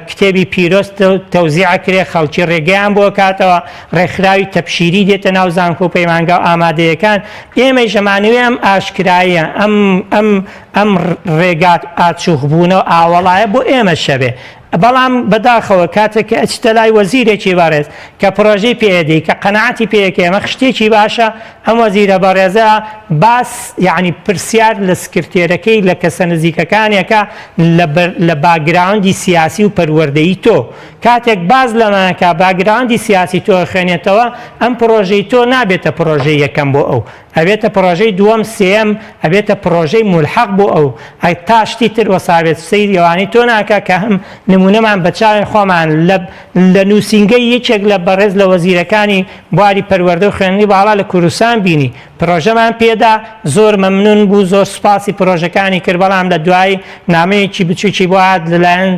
کتێبی پیرۆز تەوزیع ئەکرێ خەڵکی ڕێگەیان بۆ ئەکاتەوە ڕێکخراوی تەبشیری دێتە ناو زانکۆ و پەیمانگا و ئامادەیەکان ئێمەیش ئەمانەوێ ئەم ئاشکرایە ئەم ئەم ئەم ڕێگا ئاچوخ بوونە و ئاوەڵایە بۆ ئێمەش هەبێ بەڵام بەداخەوە کاتێک کە ئەچیتە لای وەزیرێکی بەڕێز کە پڕۆژەی پێ ئەدەی کە قەناعەتی پێ ئەکەی ئەمە شتێکی باشە ئەم وەزیرە بەڕێزە باس یەعنی پرسیار لە سکرتێرەکەی لە کەسە نزیکەکانی ئەکا لە لە باکگراوندی سیاسی و پەروەردەیی تۆ کاتێک باس لەمە ئەکا باکگراوندی سیاسی تۆ ئەخوێنێتەوە ئەم پڕۆژەی تۆ نابێتە پڕۆژەی یەکەم بۆ ئەو ئەبێتە پڕۆژەی دووەم سێیەم ئەبێتە پڕۆژەی مولحەق بۆ ئەو ئەی تا شتی تر وەسابێت سەیری ئەوانەی تۆ ناکا کە هەم نمونەمان بە چاوی خۆمان لە لە نووسینگەی یەکێک لە بەڕێز لە وەزیرەکانی بواری پەروەردە و خوێندنی باڵا لە کوردستان بینی پرۆژەمان پێدا زۆر مەمنون بوو زۆر سوپاسی پرۆژەکانی کرد بەڵام لە دوایی نامەیەکی بچوکی بۆ هات لەلایەن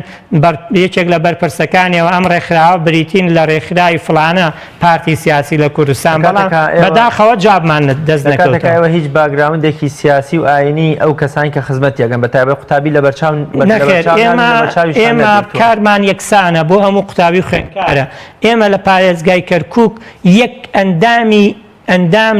یەکێک لە بەرپرسەکانیەوە ئەم ڕێکخراوە بریتین لە ڕێکخراوی فڵانە پارتی سیاسی لە کوردستان بەڵام بەداخەوە جوابمان دەست نەکەوتەوە. ئێوە هیچ background ێکی سیاسی و ئاینی ئەو کەسانی کە خزمەتی ئەکەن بە تایبەت قوتابی لەبەرچاو نەخێر ئێمە ئێمە کارمان یەکسانە بۆ هەموو قوتابی و خوێندکارە ئێمە لە پارێزگای کەرکوک یەک ئەندامی ئەندام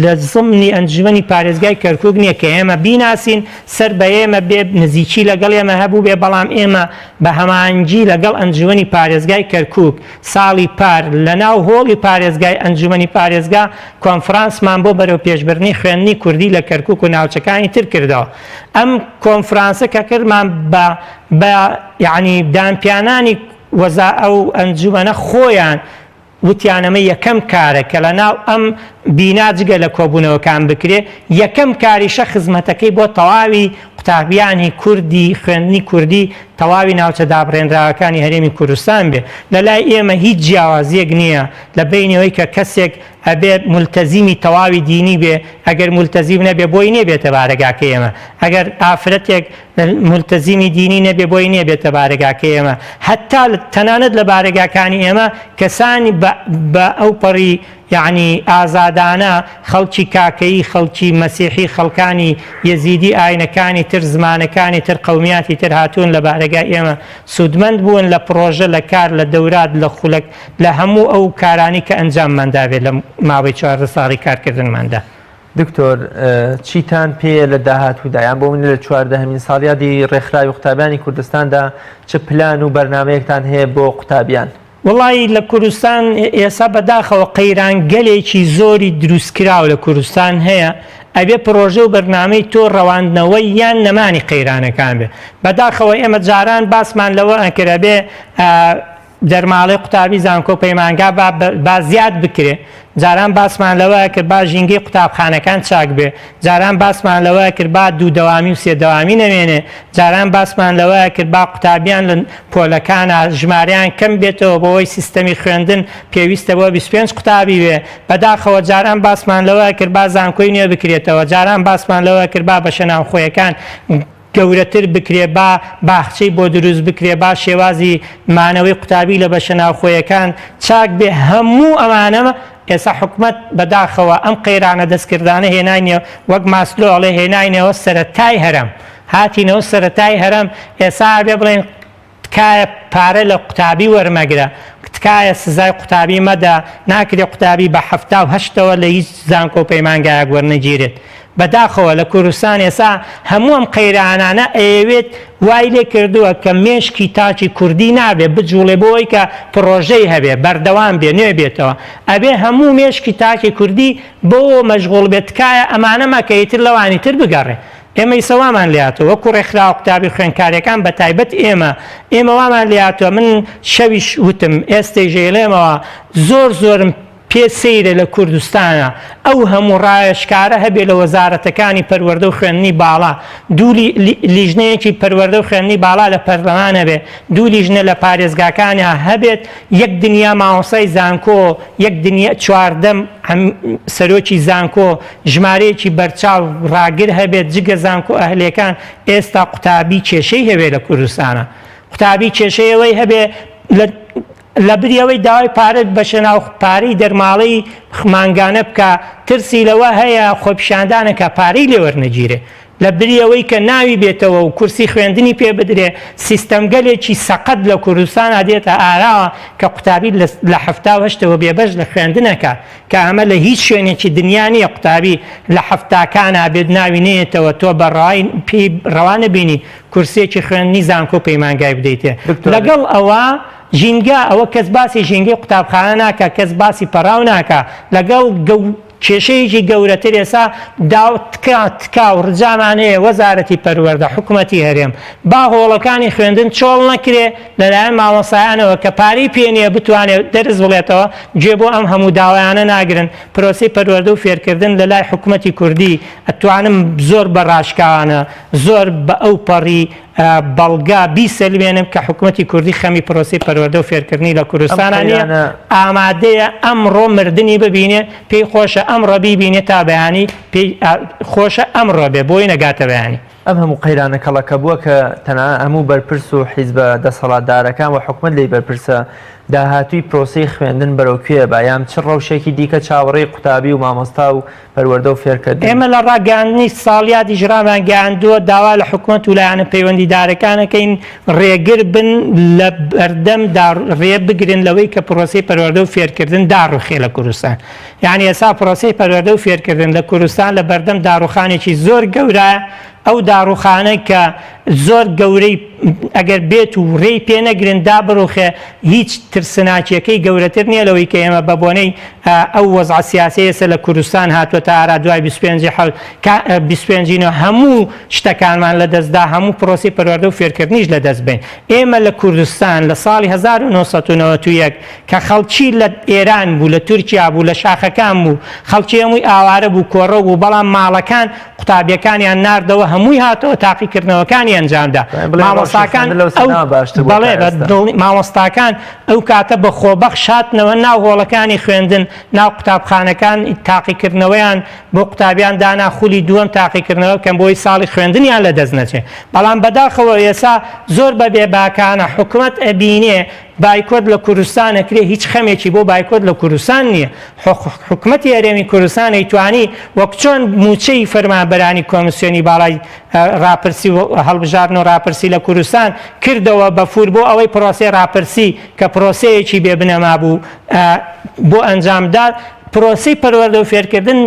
لە زمنی ئەنجومەنی پارێزگای کەرکوک نییە کە ئێمە بیناسین سەر بە ئێمە بێ نزیکی لەگەڵ ئێمە هەبوو بێ بەڵام ئێمە بە هەماهەنگی لەگەڵ ئەنجومەنی پارێزگای کەرکوک ساڵی پار لە ناو هۆڵی پارێزگای ئەنجومەنی پارێزگا کۆنفرانسمان بۆ بەرەوپێشبردنی خوێندنی کوردی لە کەرکوک و ناوچەکانی تر کردەوە ئەم کۆنفرانسە کە کردمان بە بە یەعنی دانپیانانی وەزا ئەو ئەنجومەنە خۆیان وتیان ئەمە یەکەم کارە کە لە ناو ئەم بینا جگە لە کۆبوونەوەکان بکرێ، یەکەم کاریشە خزمەتەکەی بۆ تەواوی. قوتابیانی کوردی خوێندنی کوردی تەواوی ناوچە دابڕێنراوەکانی هەرێمی کوردستان بێ. لە لای ئێمە هیچ جیاوازیەک نییە لە بەینی ئەوەی کە کەسێک ئەبێ مولتەزیمی تەواوی دینی بێ، ئەگەر مولتەزیم نەبێ بۆی نییە بێتە بارەگاکەی ئێمە، ئەگەر ئافرەتێک مولتەزیمی دینی نەبێ بۆی نییە بێتە بارەگاکەی ئێمە، هەتا تەنانەت لە بارەگاکانی ئێمە کەسانی بە ئەوپەڕی یەعنی ئازادانە خەڵکی کاکەیی، خەڵکی مەسیحی، خەڵکانی یەزیدی، ئاینەکانی تر، زمانەکانی تر، قەومیاتی تر هاتوون لە بارەگای ئێمە سوودمەند بوون لە پڕۆژە، لە کار، لە دەورات، لە خولەک، لە هەموو ئەو کارانەی کە ئەنجاممان دابێت لە ماوەی 14 ساڵی کارکردنماندا. دکتۆر چیتان پێیە لە داهاتوودا یان بۆ من لە چواردەهەمین ساڵیادی ڕێکخراوی قوتابیانی کوردستاندا چ پلان و بەرنامەیەکتان هەیە بۆ قوتابیان؟ وەڵایی لە کوردستان ئێسا بەداخەوە قەیران گەلێکی زۆری دروستکراو لە کوردستان هەیە ئەبێ پرۆژە و بەرنامەی تۆ ڕەواندنەوەی یان نەمانی قەیرانەکان بێ بەداخەوە ئێمە جاران باسمان لەوە ئەکرد ئەبێ دەرماڵەی قوتابی زانکۆ پەیمانگا با با زیاد بکرێ جاران باسمان لەوە کرد با ژینگەی قوتابخانەکان چاک بێ جاران باسمان لەوە کرد با دوو دەوامی و سێ دەوامی نەمێنێ جاران باسمان لەوە کرد با قوتابیان لە پۆلەکانا ژمارەیان کەم بێتەوە بۆوەی سیستەمی خوێندن پێویستە بۆ 25 قوتابی بێ بەداخەوە جاران باسمان لەوە کرد با زانکۆی نوێ بکرێتەوە جاران باسمان لەوە کرد با بەشە ناوخۆیەکان گەورەتر بکرێ با باخچەی بۆ دروست بکرێ با شێوازی مانەوەی قوتابی لە بەشە ناوخۆیەکان چاک بێ هەموو ئەمانە ئێستا حکومەت بەداخەوە ئەم قەیرانە دەستکردانە هێناینیە وەک ماسلۆ ئەڵێ هێناینەوە سەرەتای هەرەم هاتینەوە سەرەتای هەرەم ئێستا ئەبێ بڵێن تکایە پارە لە قوتابی وەرمەگرە تکایە سزای قوتابی مەدە ناکرێ قوتابی بە 78ەوە لە هیچ زانکۆ و پەیمانگایەک وەرنەگیرێت بەداخەوە لە کوردستان ئێسا هەموو ئەم قەیرانانە ئەیەوێت وای لێ کردووە کە مێشکی تاکی کوردی نابێ بجوڵێ بۆ ئەوەی کە پڕۆژەی هەبێ بەردەوام بێ نوێ بێتەوە ئەبێ هەموو مێشکی تاکی کوردی بەوە مەشغوڵ بێت تکایە ئەمانە مەکە ئیتر لەوانی تر بگەڕێ ئێمە ئیسە وامان لێهاتووە وەکو ڕێکخراوە قوتابی خوێندکاریەکان بە تایبەت ئێمە ئێمە وامان لێهاتووە من شەویش وتم ئێستەیش ئەیڵێمەوە زۆر زۆرم پێ سەیرە لە کوردستانا ئەو هەموو ڕاوێژکارە هەبێ لە وەزارەتەکانی پەروەردە و خوێندنی باڵا دوو لیژنەیەکی پەروەردە و خوێندنی باڵا لە پەرلەمان هەبێ دوو لیژنە لە پارێزگاکانا هەبێت یەک دنیا مامۆستای زانکۆ یەک دنیا 14 سەرۆکی زانکۆ ژمارەیەکی بەرچاو ڕاگر هەبێت جگە زانکۆ ئەهلێکان ئێستا قوتابی کێشەی هەبێ لە کوردستانە قوتابی کێشەی ئەوەی هەبێ لە لەبری ئەوەی داوای پارە بەشە ناو پارەی دەرماڵەی مانگانە بکا ترسی لەوە هەیە خۆپیشاندانەکە پارەی لێ وەرنەگیرێ لەبری ئەوەی کە ناوی بێتەوە و کورسی خوێندنی پێ بدرێ سیستەمگەلێکی سەقەت لە کوردستانا دێتە ئاراوە کە قوتابی لە 78ەوە بێبەش لە خوێندنەکە کە ئەمە لە هیچ شوێنێکی دنیا نییە قوتابی لە حەفتاکانا بێت ناوی نەیەتەوە تۆ بە ڕای پێی ڕەوا نەبینی کورسیەکی خوێندنی زانکۆ پەیمانگای بدەیتێ لەگەڵ ئەوە ژینگە ئەوە کەس باسی ژینگەی قوتابخانە ناکا کەس باسی پەڕاو ناکا لەگەڵ گەو کێشەیەکی گەورەتر ئێسا داو تکا تکا و ڕجامان هەیە وەزارەتی پەروەردە حکومەتی هەرێم با هۆڵەکانی خوێندن چۆڵ نەکرێ لەلایەن مامۆستایانەوە کە پارەی پێ نییە بتوانێت دەرس بڵێتەوە گوێ بۆ ئەم هەموو داوایانە ناگرن پرۆسەی پەروەردە و فێرکردن لەلای حکومەتی کوردی ئەتوانم زۆر بە ڕاشکاوانە زۆر بە ئەوپەڕی بەڵگە بیسەلمێنم کە حکومەتی کوردی خەمی پرۆسەی پەروەردە و فێرکردنی لە ئەم کوردستانا نییە، قەیرانە. ئامادەیە ئەمڕۆ مردنی ببینێ، پێی خۆشە ئەمڕۆ بیبینێ تا بەیانی، پێی خۆشە ئەمڕۆ بێ بۆی نەگاتە بەیانی. ئەم هەموو قەیرانە کەڵەکەبووە کە تەنانەت هەموو بەرپرس و حیزبە دەسەڵاتدارەکان و حکومەت لێی بەرپرسە، داهاتووی پرۆسەی خوێندن بەرەو کوێ ئەبا یان چ ڕەوشێکی دیکە چاوەڕێی قوتابی و مامۆستا و پەروەردە و فێرکردن. ئێمە لە ڕاگەیاندنی ساڵیادیش ڕامانگەیاندووە، داوا لە حکومەت و لایەنە پەیوەندیدارەکان ئەکەین ڕێگر بن لە بەردەم ڕێ بگرن لەوەی کە پرۆسەی پەروەردە و فێرکردن داڕوخێ لە کوردستان. یانی ئێستا پرۆسەی پەروەردە و فێرکردن لە کوردستان لە بەردەم داڕوخانێکی زۆر گەورایە، ئەو داڕوخانە کە. زۆر گەورەی ئەگەر بێت و رێی پێ نەگرن دابڕوخێ هیچ ترسناکیەکەی گەورەتر نیە لەوەی کە ئێمە بە بۆنەی ئەو وەزعە سیاسیە ئێستا لە کوردستان هاتووەتە ئارا دوای 25 حەوت 25 نۆ هەموو شتەکانمان لە دەستدا هەموو پرۆسەی پەروەردە و فێرکردنیش لە دەست بەین. ئێمە لە کوردستان لە ساڵی 1991 کە خەڵکی لە ئێران بوو لە تورکیا بوو لە شاخەکان بوو خەڵکی هەمووی ئاوارە بوو کۆڕەو بوو بەڵام ماڵەکان قوتابیەکانیان ناردەوە هەمووی هاتەوە تاقیکردنەوەکانی ئەنجامدا مامۆستاکان بەڵێ مامۆستاکان ئەو کاتە بە خۆبەخش هاتنەوە ناو هۆڵەکانی خوێندن ناو قوتابخانەکان تاقیکردنەوەیان بۆ قوتابیان دانا خولی دووەم تاقیکردنەوە بکەن بۆی ساڵی خوێندنیان لە دەست نەچێ بەڵام بەداخەوە ئێسا زۆر بە بێباکانە حکومەت ئەبینێ بایکۆت لە کوردستان ئەکرێ هیچ خەمێکی بۆ بایکۆت لە کوردستان نییە حکومەتی هەرێمی کوردستان ئەیتوانی وەک چۆن مووچەی فەرمانبەرانی کۆمسیۆنی باڵای ڕاپرسی و هەڵبژاردن و ڕاپرسی لە کوردستان کردەوە بە فور بۆ ئەوەی پرۆسەی ڕاپرسی کە پرۆسەیەکی بێ بنەما بوو بۆ ئەنجامدا پرۆسەی پەروەردە و فێرکردن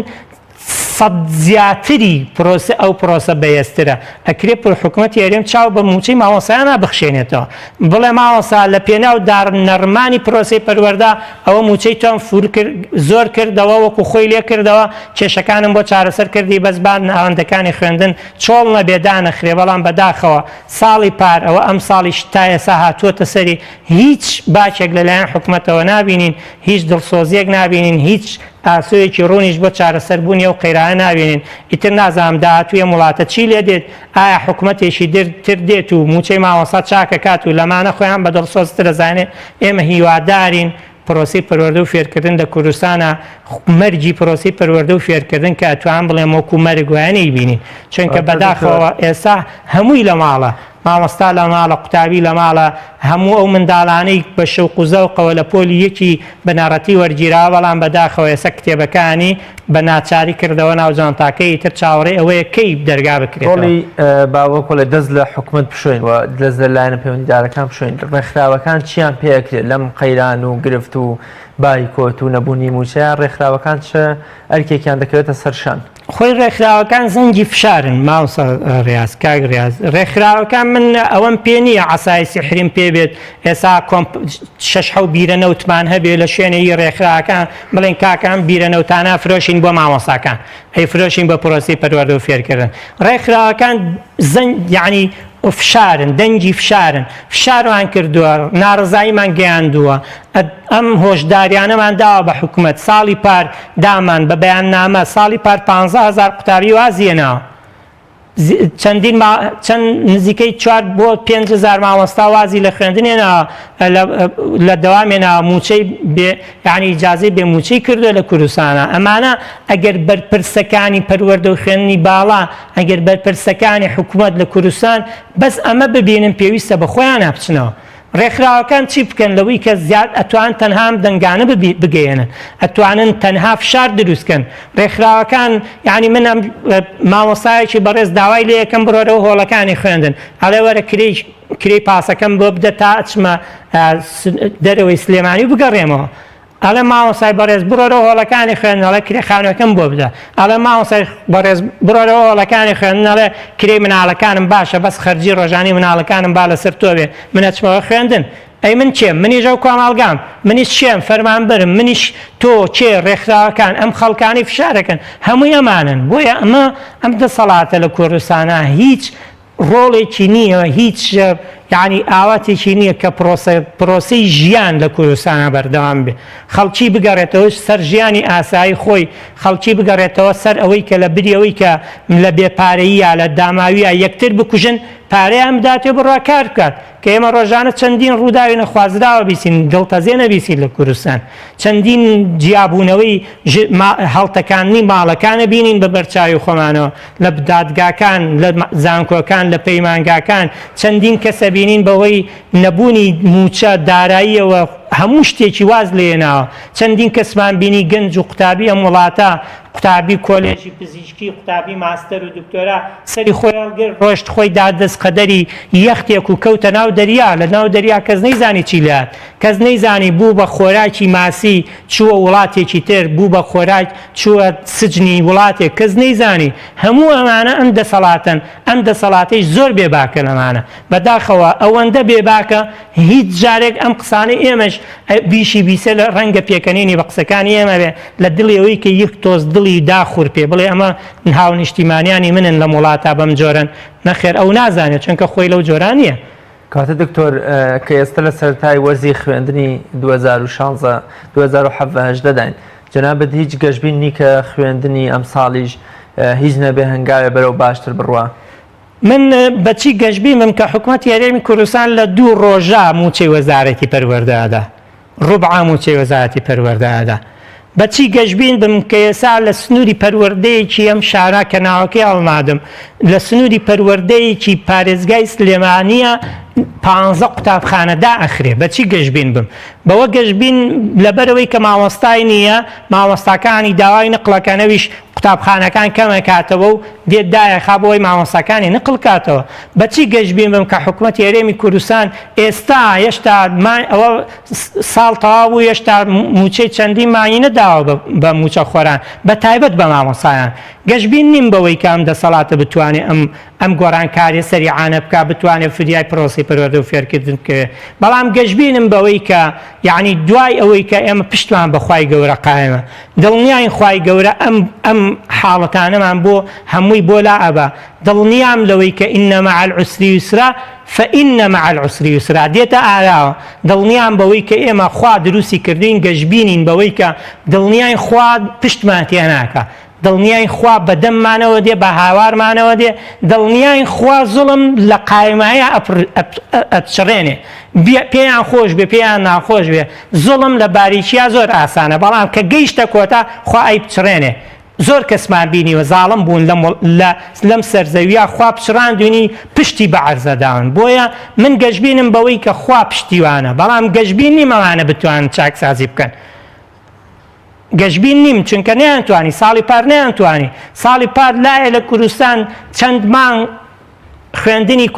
سەد زیاتری پرۆسە ئەو پرۆسە بەهێزترە ئەکرێ پر حکومەتی هەرێم چاو بە موچەی مامۆستایانا بخشێنێتەوە بڵێ مامۆستا لە پێناو دار نەڕمانی پرۆسەی پەروەردە ئەوە موچەی تۆم فور کرد زۆر کردەوە وەکو خۆی لێ کردەوە کێشەکانم بۆ چارەسەر کردی بەس با ناوەندەکانی خوێندن چۆڵ نەبێ دانەخرێ بەڵام بەداخەوە ساڵی پار ئەوە ئەم ساڵیش تا ئێسا هاتووەتە سەری هیچ باکێک لەلایەن حکومەتەوە نابینین هیچ دڵسۆزیەک نابینین هیچ ئاسۆیەکی ڕوونیش بۆ چارەسەربوونی ئەو قەیرانە نابینین، ئیتر نازانم داهاتووی ئەم وڵاتە چی لێ دێت، ئایا حکومەتێکی در تر دێت و مووچەی مامۆستا چاک ئەکات و لەمانە خۆیان بە دڵسۆزتر ئەزانێ، ئێمە هیوادارین پرۆسەی پەروەردە و فێرکردن لە کوردستانا مەرگی پرۆسەی پەروەردە و فێرکردن کە ئەتوانم بڵێم وەکو مەرگ وایە نەیبینین، چونکە بەداخەوە ئێستا هەمووی لە ماڵە. مامۆستا لە ماڵە، قوتابی لە ماڵە، هەموو ئەو منداڵانەی بە شەوق و زەوقەوە لە پۆلی یەکی بنەڕەتی وەرگیراوە، بەڵام بەداخەوە ئێستا کتێبەکانی بە ناچاری کردەوە ناو جانتاکەی، ئیتر چاوەڕێی ئەوەیە کەی دەرگا بکرێتەوە. ڕۆڵی با وەکوڵێ دەست لە حکومەت بشۆین و دەست لە لایەنە پەیوەندیدارەکان بشۆین، ڕێکخراوەکان چیان پێ ئەکرێت لەم قەیران و گرفت و بایکۆت و نەبوونی مووچەیە، ڕێکخراوەکان چ ئەرکێکیان دەکەوێتە سەر شان؟ خۆی ڕێکخراوەکان زەنگی فشارن مامۆستا ڕیاز کاک ڕیاز ڕێکخراوەکان من ئەوەم پێ نییە عەسای سیحریم پێ بێت ئێسا کۆمپ شەش حەو بیرە نەوتمان هەبێ لە شوێنێی ڕێکخراوەکان بڵێن کاکە ئەم بیرە نەوتانە فرۆشین بۆ مامۆستاکان ئەی فرۆشین بە پرۆسەی پەروەردە و فێرکردن ڕێکخراوەکان زەنگ یعنی فشارن دەنگی فشارن فشارمان کردووە ناڕزاییمان گەیاندووە ئەم هۆشداریانەمان داوە بە حکومەت ساڵی پار دامان بە بەیاننامە ساڵی پار 15 هەزار قوتابی وازی هێناوە چەندین چەند نزیکەی چوار بۆ 5 هەزار مامۆستا وازی لە خوێندن هێناوە لە دەوام هێناوە موچەی بێ یعنی ئیجازەی بێ موچەی کردووە لە کوردستانە ئەمانە ئەگەر بەرپرسەکانی پەروەردە و خوێندنی باڵا ئەگەر بەرپرسەکانی حکوومەت لە کوردستان بەس ئەمە ببینن پێویستە بە خۆیانە بچنەوە ڕێکخراوەکان چی بکەن لەوەی کە زیاد ئەتوان تەنها ئەم دەنگانە بگەیەنن ئەتوانن تەنها فشار دروست کەن ڕێکخراوەکان یعنی من ئەم مامۆستایەکی بەڕێز داوای لێ یەکەم بڕۆرەوە هۆڵەکانی خوێندن ئەڵێ وەرە کرێی کرێی پاسەکەم بۆ بدە تا ئەچمە دەرەوەی سلێمانی و بگەڕێمەوە ئەڵێ مامۆستای بەڕێز بڕۆرەوە هۆڵەکانی خوێندن ئەڵێ کرێ خانوەکەم بۆ بدە ئەڵێ مامۆستای بەڕێز بڕۆرەوە هۆڵەکانی خوێندن ئەڵێ کرێی مناڵەکانم باشە بەس خەرجی ڕۆژانی مناڵەکانم با لەسەر تۆ بێ من ئەچمەوە خوێندن ئەی من کێم منیش ئەو کۆمەڵگام منیش کێم فەرمانبەرم منیش تۆ کێ ڕێکخراوەکان ئەم خەڵکانی فشارەکەن هەمووی ئەمانن بۆیە ئەمە ئەم دەسەڵاتە لە کوردستانە هیچ ڕۆڵێکی نییە، هیچ یانی ئاواتێکی نییە کە پرۆسە پرۆسەی ژیان لە کوردستانا بەردەوام بێ. خەڵکی بگەڕێتەوە سەر ژیانی ئاسایی خۆی، خەڵکی بگەڕێتەوە سەر ئەوەی کە لە بری ئەوەی کە لە بێ پارەییا، لە داماوییا یەکتر بکوژن، پارەیان بداتێ و بڕوا کار بکات. کە ئێمە ڕۆژانە چەندین ڕووداوی نەخوازراوە بیسین، دڵتەزێنە بیسین لە کوردستان. چەندین جیابوونەوەی هەڵتەکاندنی ماڵەکانە بینین بە بەرچاوی خۆمانەوە. لە دادگاکان، لە زانکۆکان، لە پەیمانگاکان چەندین کەس ئەبینین بەهۆی نەبوونی مووچە داراییەوە هەموو شتێکی واز لێناوە. چەندین کەسمان بینی گەنج و قوتابی ئەم وڵاتە قوتابی کۆلێژی پزیشکی، قوتابی ماستەر و دکتۆرا سەری خۆی هەڵگرت ڕۆشت خۆی دا دەست قەدەری یەختێک و کەوتە ناو دەریا، لە ناو دەریا کەس نەیزانی چی لێهات، کەس نەیزانی بوو بە خۆراکی ماسی چووە وڵاتێکی تر، بوو بە خۆراک چووە سجنی وڵاتێک، کەس نەیزانی، هەموو ئەمانە ئەم دەسەڵاتەن، ئەم دەسەڵاتەیش زۆر بێباکە لەمانە، بەداخەوە ئەوەندە بێباکە هیچ جارێک ئەم قسانەی ئێمەش بیشی بیسێ لە ڕەنگە پێکەنینی بە قسەکانی ئێمە بێ لە دڵی ئەوەی کە یەک تۆز دڵی داخورپێ بڵێ ئەمە هاونیشتیمانیانی منن لەم وڵاتە بەم جۆرەن، نەخێر ئەو نازانێت چونکە خۆی لەو جۆرە نییە. کەواتە دکتۆر کە ئێستا لە سەرەتای وەرزی خوێندنی 2016 2017 هەژدە داین جەنابت هیچ گەشبین نی کە خوێندنی ئەمساڵیش هیچ نەبێ هەنگاوێ بەرەو باشتر بڕوا؟ من بەچی گەشبین بم کە حکومەتی هەرێمی کوردستان لە دوو ڕۆژا مووچەی وەزارەتی پەروەردە ئەدا، ڕوبعە مووچەی وەزارەتی پەروەردە ئەدا. بەچی گەشبین بم کە ئێستا لە سنووری پەروەردەیەکی ئەم شارە کە ناوەکەی هەڵنادم، لە سنووری پەروەردەیەکی پارێزگای سلێمانییە پانزە قوتابخانە دائەخرێ، بەچی گەشبین بم؟ بەوە گەشبین لەبەرئەوەی کە مامۆستای نییە، مامۆستاکانی داوای نقڵەکەن ئەویش قوتابخانەکان کەمەکاتەوە و دێت دایەخا بۆ ئەوەی مامۆستاکانی نقڵ کاتەوە. بە چی گەشبین بم کە حکومەتی هەرێمی کوردستان ئێستا هێشتا ئەوە ساڵ تەواو بوو هێشتا مووچەی چەندین مانگی نەداوە بە مووچەخۆران بە تایبەت بە مامۆستایان. گەشبین نیم بەوەی کە ئەم دەسەڵاتە بتوانێ ئەم ئەم گۆڕانکاریە سەریعانە بکا بتوانێ فریای پرۆسەی پەروەردە و فێرکردن بکەوێ بەڵام گەشبینم بەوەی کە یەعنی دوای ئەوەی کە ئێمە پشتمان بە خوای گەورە قایمە دڵنیاین خوای گەورە ئەم ئەم حاڵەتانەمان بۆ هەمووی بۆ لا ئەبا دڵنیام لەوەی کە ان مع العسر یسرا فان مع العسر یسرا دێتە ئاراوە دڵنیام بەوەی کە ئێمە خوا دروستی کردوین گەشبینین بەوەی کە دڵنیاین خوا پشتمان تێناکا دڵنیاین خوا بە دەممانەوە دێ بە هاوارمانەوە دێ دڵنیاین خوا زوڵم لە قایمایە ئەپچڕێنێ پێیان خۆش بێ پێیان ناخۆش بێ زوڵم لە باریکیا زۆر ئاسانە بەڵام کە گەیشتە کۆتا خوا ئەیپچڕێنێ زۆر کەسمان بینیوە زاڵم بوون لەم لە لەم سەرزەویە خوا پچڕاندوینی پشتی بە عەرزە داون بۆیە من گەشبینم بەوەی کە خوا پشتیوانە بەڵام گەشبین نیم ئەوانە بتوانن چاکسازی بکەن. گەشبین نیم چونکە نەیانتوانی ساڵی پار نەیانتوانی ساڵی پار لایە لە کوردستان چەند مانگ خوێندنی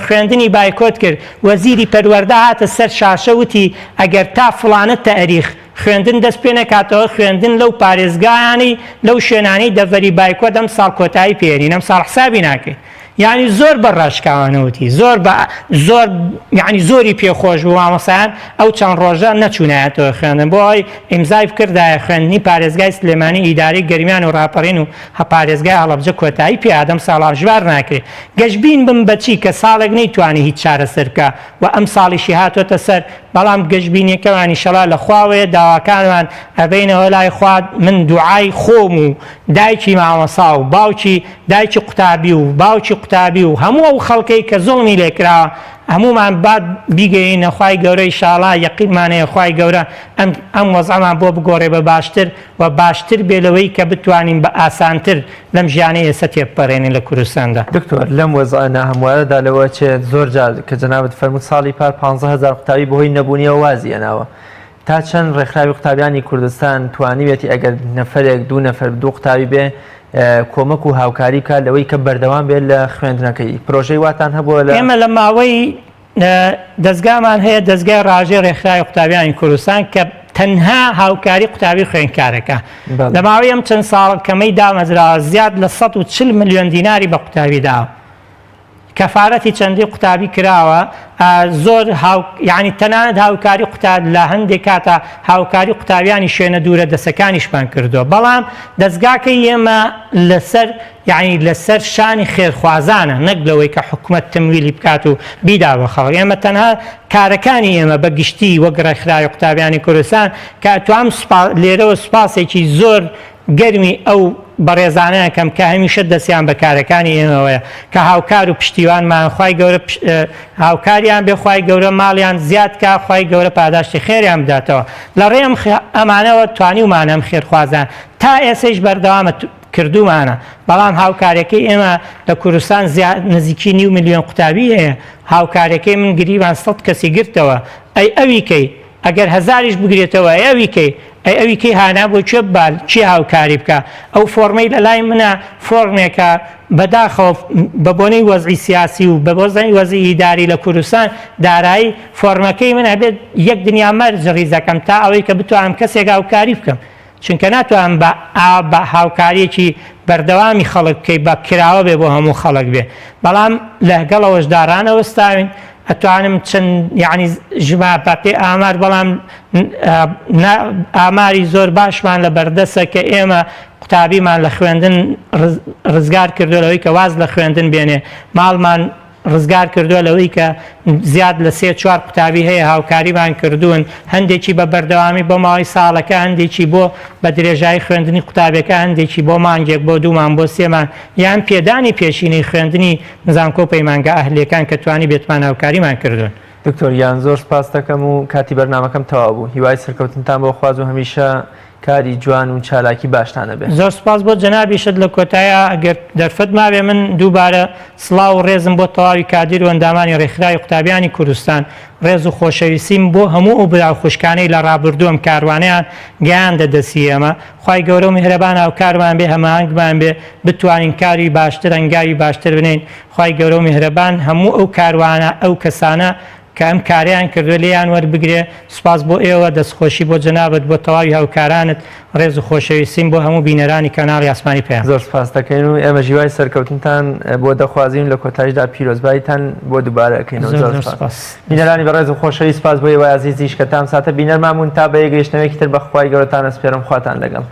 خوێندنی بایکۆت کرد وەزیری پەروەردە هاتە سەر شاشە وتی ئەگەر تا فڵانە تەئریخ خوێندن دەست پێ نەکاتەوە خوێندن لەو پارێزگایانەی لەو شوێنانەی دەڤەری بایکۆت ئەم ساڵ کۆتایی پێێنین ئەم ساڵ حسابی ناکەین یانی زۆر بە ڕاشکاوانە وتی زۆر بە زۆر یعنی زۆری پێخۆش بوو مامۆستایان ئەو چەند ڕۆژە نەچوونایەتەوە خوێندن بۆ ئەوەی ئیمزای بکردایە خوێندنی پارێزگای سلێمانی ئیدارەی گەرمیان و ڕاپەڕین و هە پارێزگای هەڵەبجە کۆتایی پێ ئادەم ساڵ ژمار ناکرێ گەشبین بم بەچی کە ساڵێک نەیتوانی هیچ چارەسەر بکا و ئەم ساڵیشی هاتۆتە سەر بەڵام گەشبینیەکەمان ئیشەڵا لە خواوەیە داواکانمان ئەبەینەوە لای خوا من دوعای خۆم و دایکی مامۆسا و باوکی دایکی قوتابی و باوکی قوتابی و هەموو ئەو خەڵکەی کە زوڵمی لێکراوە هەموومان با بیگەینە خوای گەورە ئیشاڵا یەقینمان هەیە خوای گەورە ئەم ئەم وەزعەمان بۆ بگۆڕێ بە باشتر و باشتر بێ لەوەی کە بتوانین بە ئاسانتر لەم ژیانەی ئێستا تێبپەڕێنین لە کوردستاندا. دکتۆر لەم وەزعە ناهەموارەدا لەوە ئەچێت زۆر جار کە جەنابت فەرمووت ساڵی پار 15000 قوتابی بەهۆی نەبوونیەوە وازی هێناوە تا چەند ڕێکخراوی قوتابیانی کوردستان توانیویەتی ئەگەر نەفەرێک دوو نەفەر دوو قوتابی بێ کۆمەک و هاوکاری بکات لەوەی کە بەردەوام بێت لە خوێندنەکەی پرۆژەی واتان هەبووە لە ئێمە لە ماوەی دەزگامان هەیە دەزگای ڕاژەی ڕێکخراوی قوتابیانی کوردستان کە تەنها هاوکاری قوتابی خوێندکارەکە لە ماوەی ئەم چەند ساڵ کەمەی دامەزراوە زیاد لە 140 ملیۆن دیناری بە قوتابی داوە کەفارەتی چەندین قوتابی کراوە زۆر هاو یعنی تەنانەت هاوکاری قوتاب لە هەندێک کاتە هاوکاری قوتابیانی شوێنە دوورە دەسەکانیشمان کردووە بەڵام دەستگاکەی ئێمە لەسەر یعنی لەسەر شانی خێرخوازانە نەک لەوەی کە حکومەت تمویلی بکات و بیدا بە خەڵک ئێمە تەنها کارەکانی ئێمە بە گشتی وەک ڕێکخراوی قوتابیانی کوردستان کە توام لێرەوە سوپاسێکی زۆر گەرمی ئەو بەڕێزانە ئەکەم کە هەمیشە دەستیان بە کارەکانی ئێمەوەیە کە هاوکار و پشتیوانمان خوای گەورە هاوکاریان بێ خوای گەورە ماڵیان زیاد کا خوای گەورە پاداشتی خێریان بداتەوە لە ڕێ ئەم ئەمانەوە توانیومانە ئەم خێرخوازان تا ئێسەیش بەردەوامە کردومانە بەڵام هاوکارەکەی ئێمە لە کوردستان زیاد نزیکی نیو ملیۆن قوتابی هەیە هاوکارەکەی من گریوان سەد کەسی گرتەوە ئەی ئەوی کەی؟ ئەگەر هەزاریش بگرێتەوە ئەی ئەوی کەی؟ ئەی ئەوی کەی هانا بۆ کوێ ببا کێ هاوکاری بکا؟ ئەو فۆڕمەی لە لای منە فۆڕمێکە بەداخەوە بە بۆنەی وەزعی سیاسی و بە بۆنەی وەزعی ئیداری لە کوردستان دارایی فۆڕمەکەی من ئەبێت یەک دنیا مەرج ڕیزەکەم تا ئەوەی کە بتوانم کەسێک هاوکاری بکەم چونکە ناتوانم بە ئا بە هاوکاریەکی بەردەوامی خەڵک بکەی بە کراوە بێ بۆ هەموو خەڵک بێ بەڵام لەگەڵ ئەوەشدا ڕانەوەستاوین ئەتوانم چەند یعنی ژما بە پێ ئامار بەڵام ئاماری زۆر باشمان لە بەردەسە کە ئێمە قوتابیمان لە خوێندن ڕزگار کردو لەوەی کە واز لە خوێندن بێنێ ماڵمان ڕزگار کردووە لەوەی کە زیاد لە سێ چوار قوتابی هەیە هاوکاریمان کردوون هەندێکی بە بەردەوامی بۆ ماوەی ساڵەکە هەندێکی بۆ بە درێژایی خوێندنی قوتابیەکە هەندێکی بۆ مانگێک بۆ دوو مانگ بۆ سێ مانگ یان پێدانی پێشینەی خوێندنی زانکۆ و پەیمانگا ئەهلیەکان کە توانی بێتمان هاوکاریمان کردوون. دکتۆر گیان زۆر سپاست دەکەم و کاتی بەرنامەکەم تەواو بوو هیوای سەرکەوتنتان بۆ خواز و هەمیشە کاری جوان و چالاکی باشتان هەبێ. زۆر سوپاس بۆ جەنابیشت لە کۆتاییا ئەگەر دەرفەت مابێ من دووبارە سڵاو و ڕێزم بۆ تەواوی کادیر و ئەندامانی ڕێکخراوی قوتابیانی کوردستان ڕێز و خۆشەویستیم بۆ هەموو ئەو برا و خوشکانەی لە ڕابردوو ئەم کاروانەیان گەیاندە دەستی ئێمە خوای گەورە و میهرەبان هاوکارمان بێ هەماهەنگمان بێ بتوانین کاری باشتر هەنگاوی باشتر بنێین خوای گەورە و میهرەبان هەموو ئەو کاروانە ئەو کەسانە کە ئەم کارەیان کردوە لێیان وەربگرێ، سوپاس بۆ ئێوە، دەستخۆشی بۆ جەنابت، بۆ تەواوی هاوکارانت، ڕێز و خۆشەویستیم بۆ هەموو بینەرانی کەناڵی ئاسمانی پەیام. زۆر سوپاست دەکەین و ئێمەش هیوای سەرکەوتنتان بۆ دەخوازین و لە کۆتایشدا پیرۆزباییتان بۆ دووبارە ئەکەینەوە. زۆر زۆر زۆر سوپاس. سوپاس. بینەرانی بەڕێز و خۆشەویست سوپاس بۆ ئێوەی ئازیزیش کە تا ئەم ساتە بینەرمان بوون تا بە یەکگەیشتنەوەیەکی تر بە خوای گەورەتان ئەسپێرم خواتان لەگەڵ.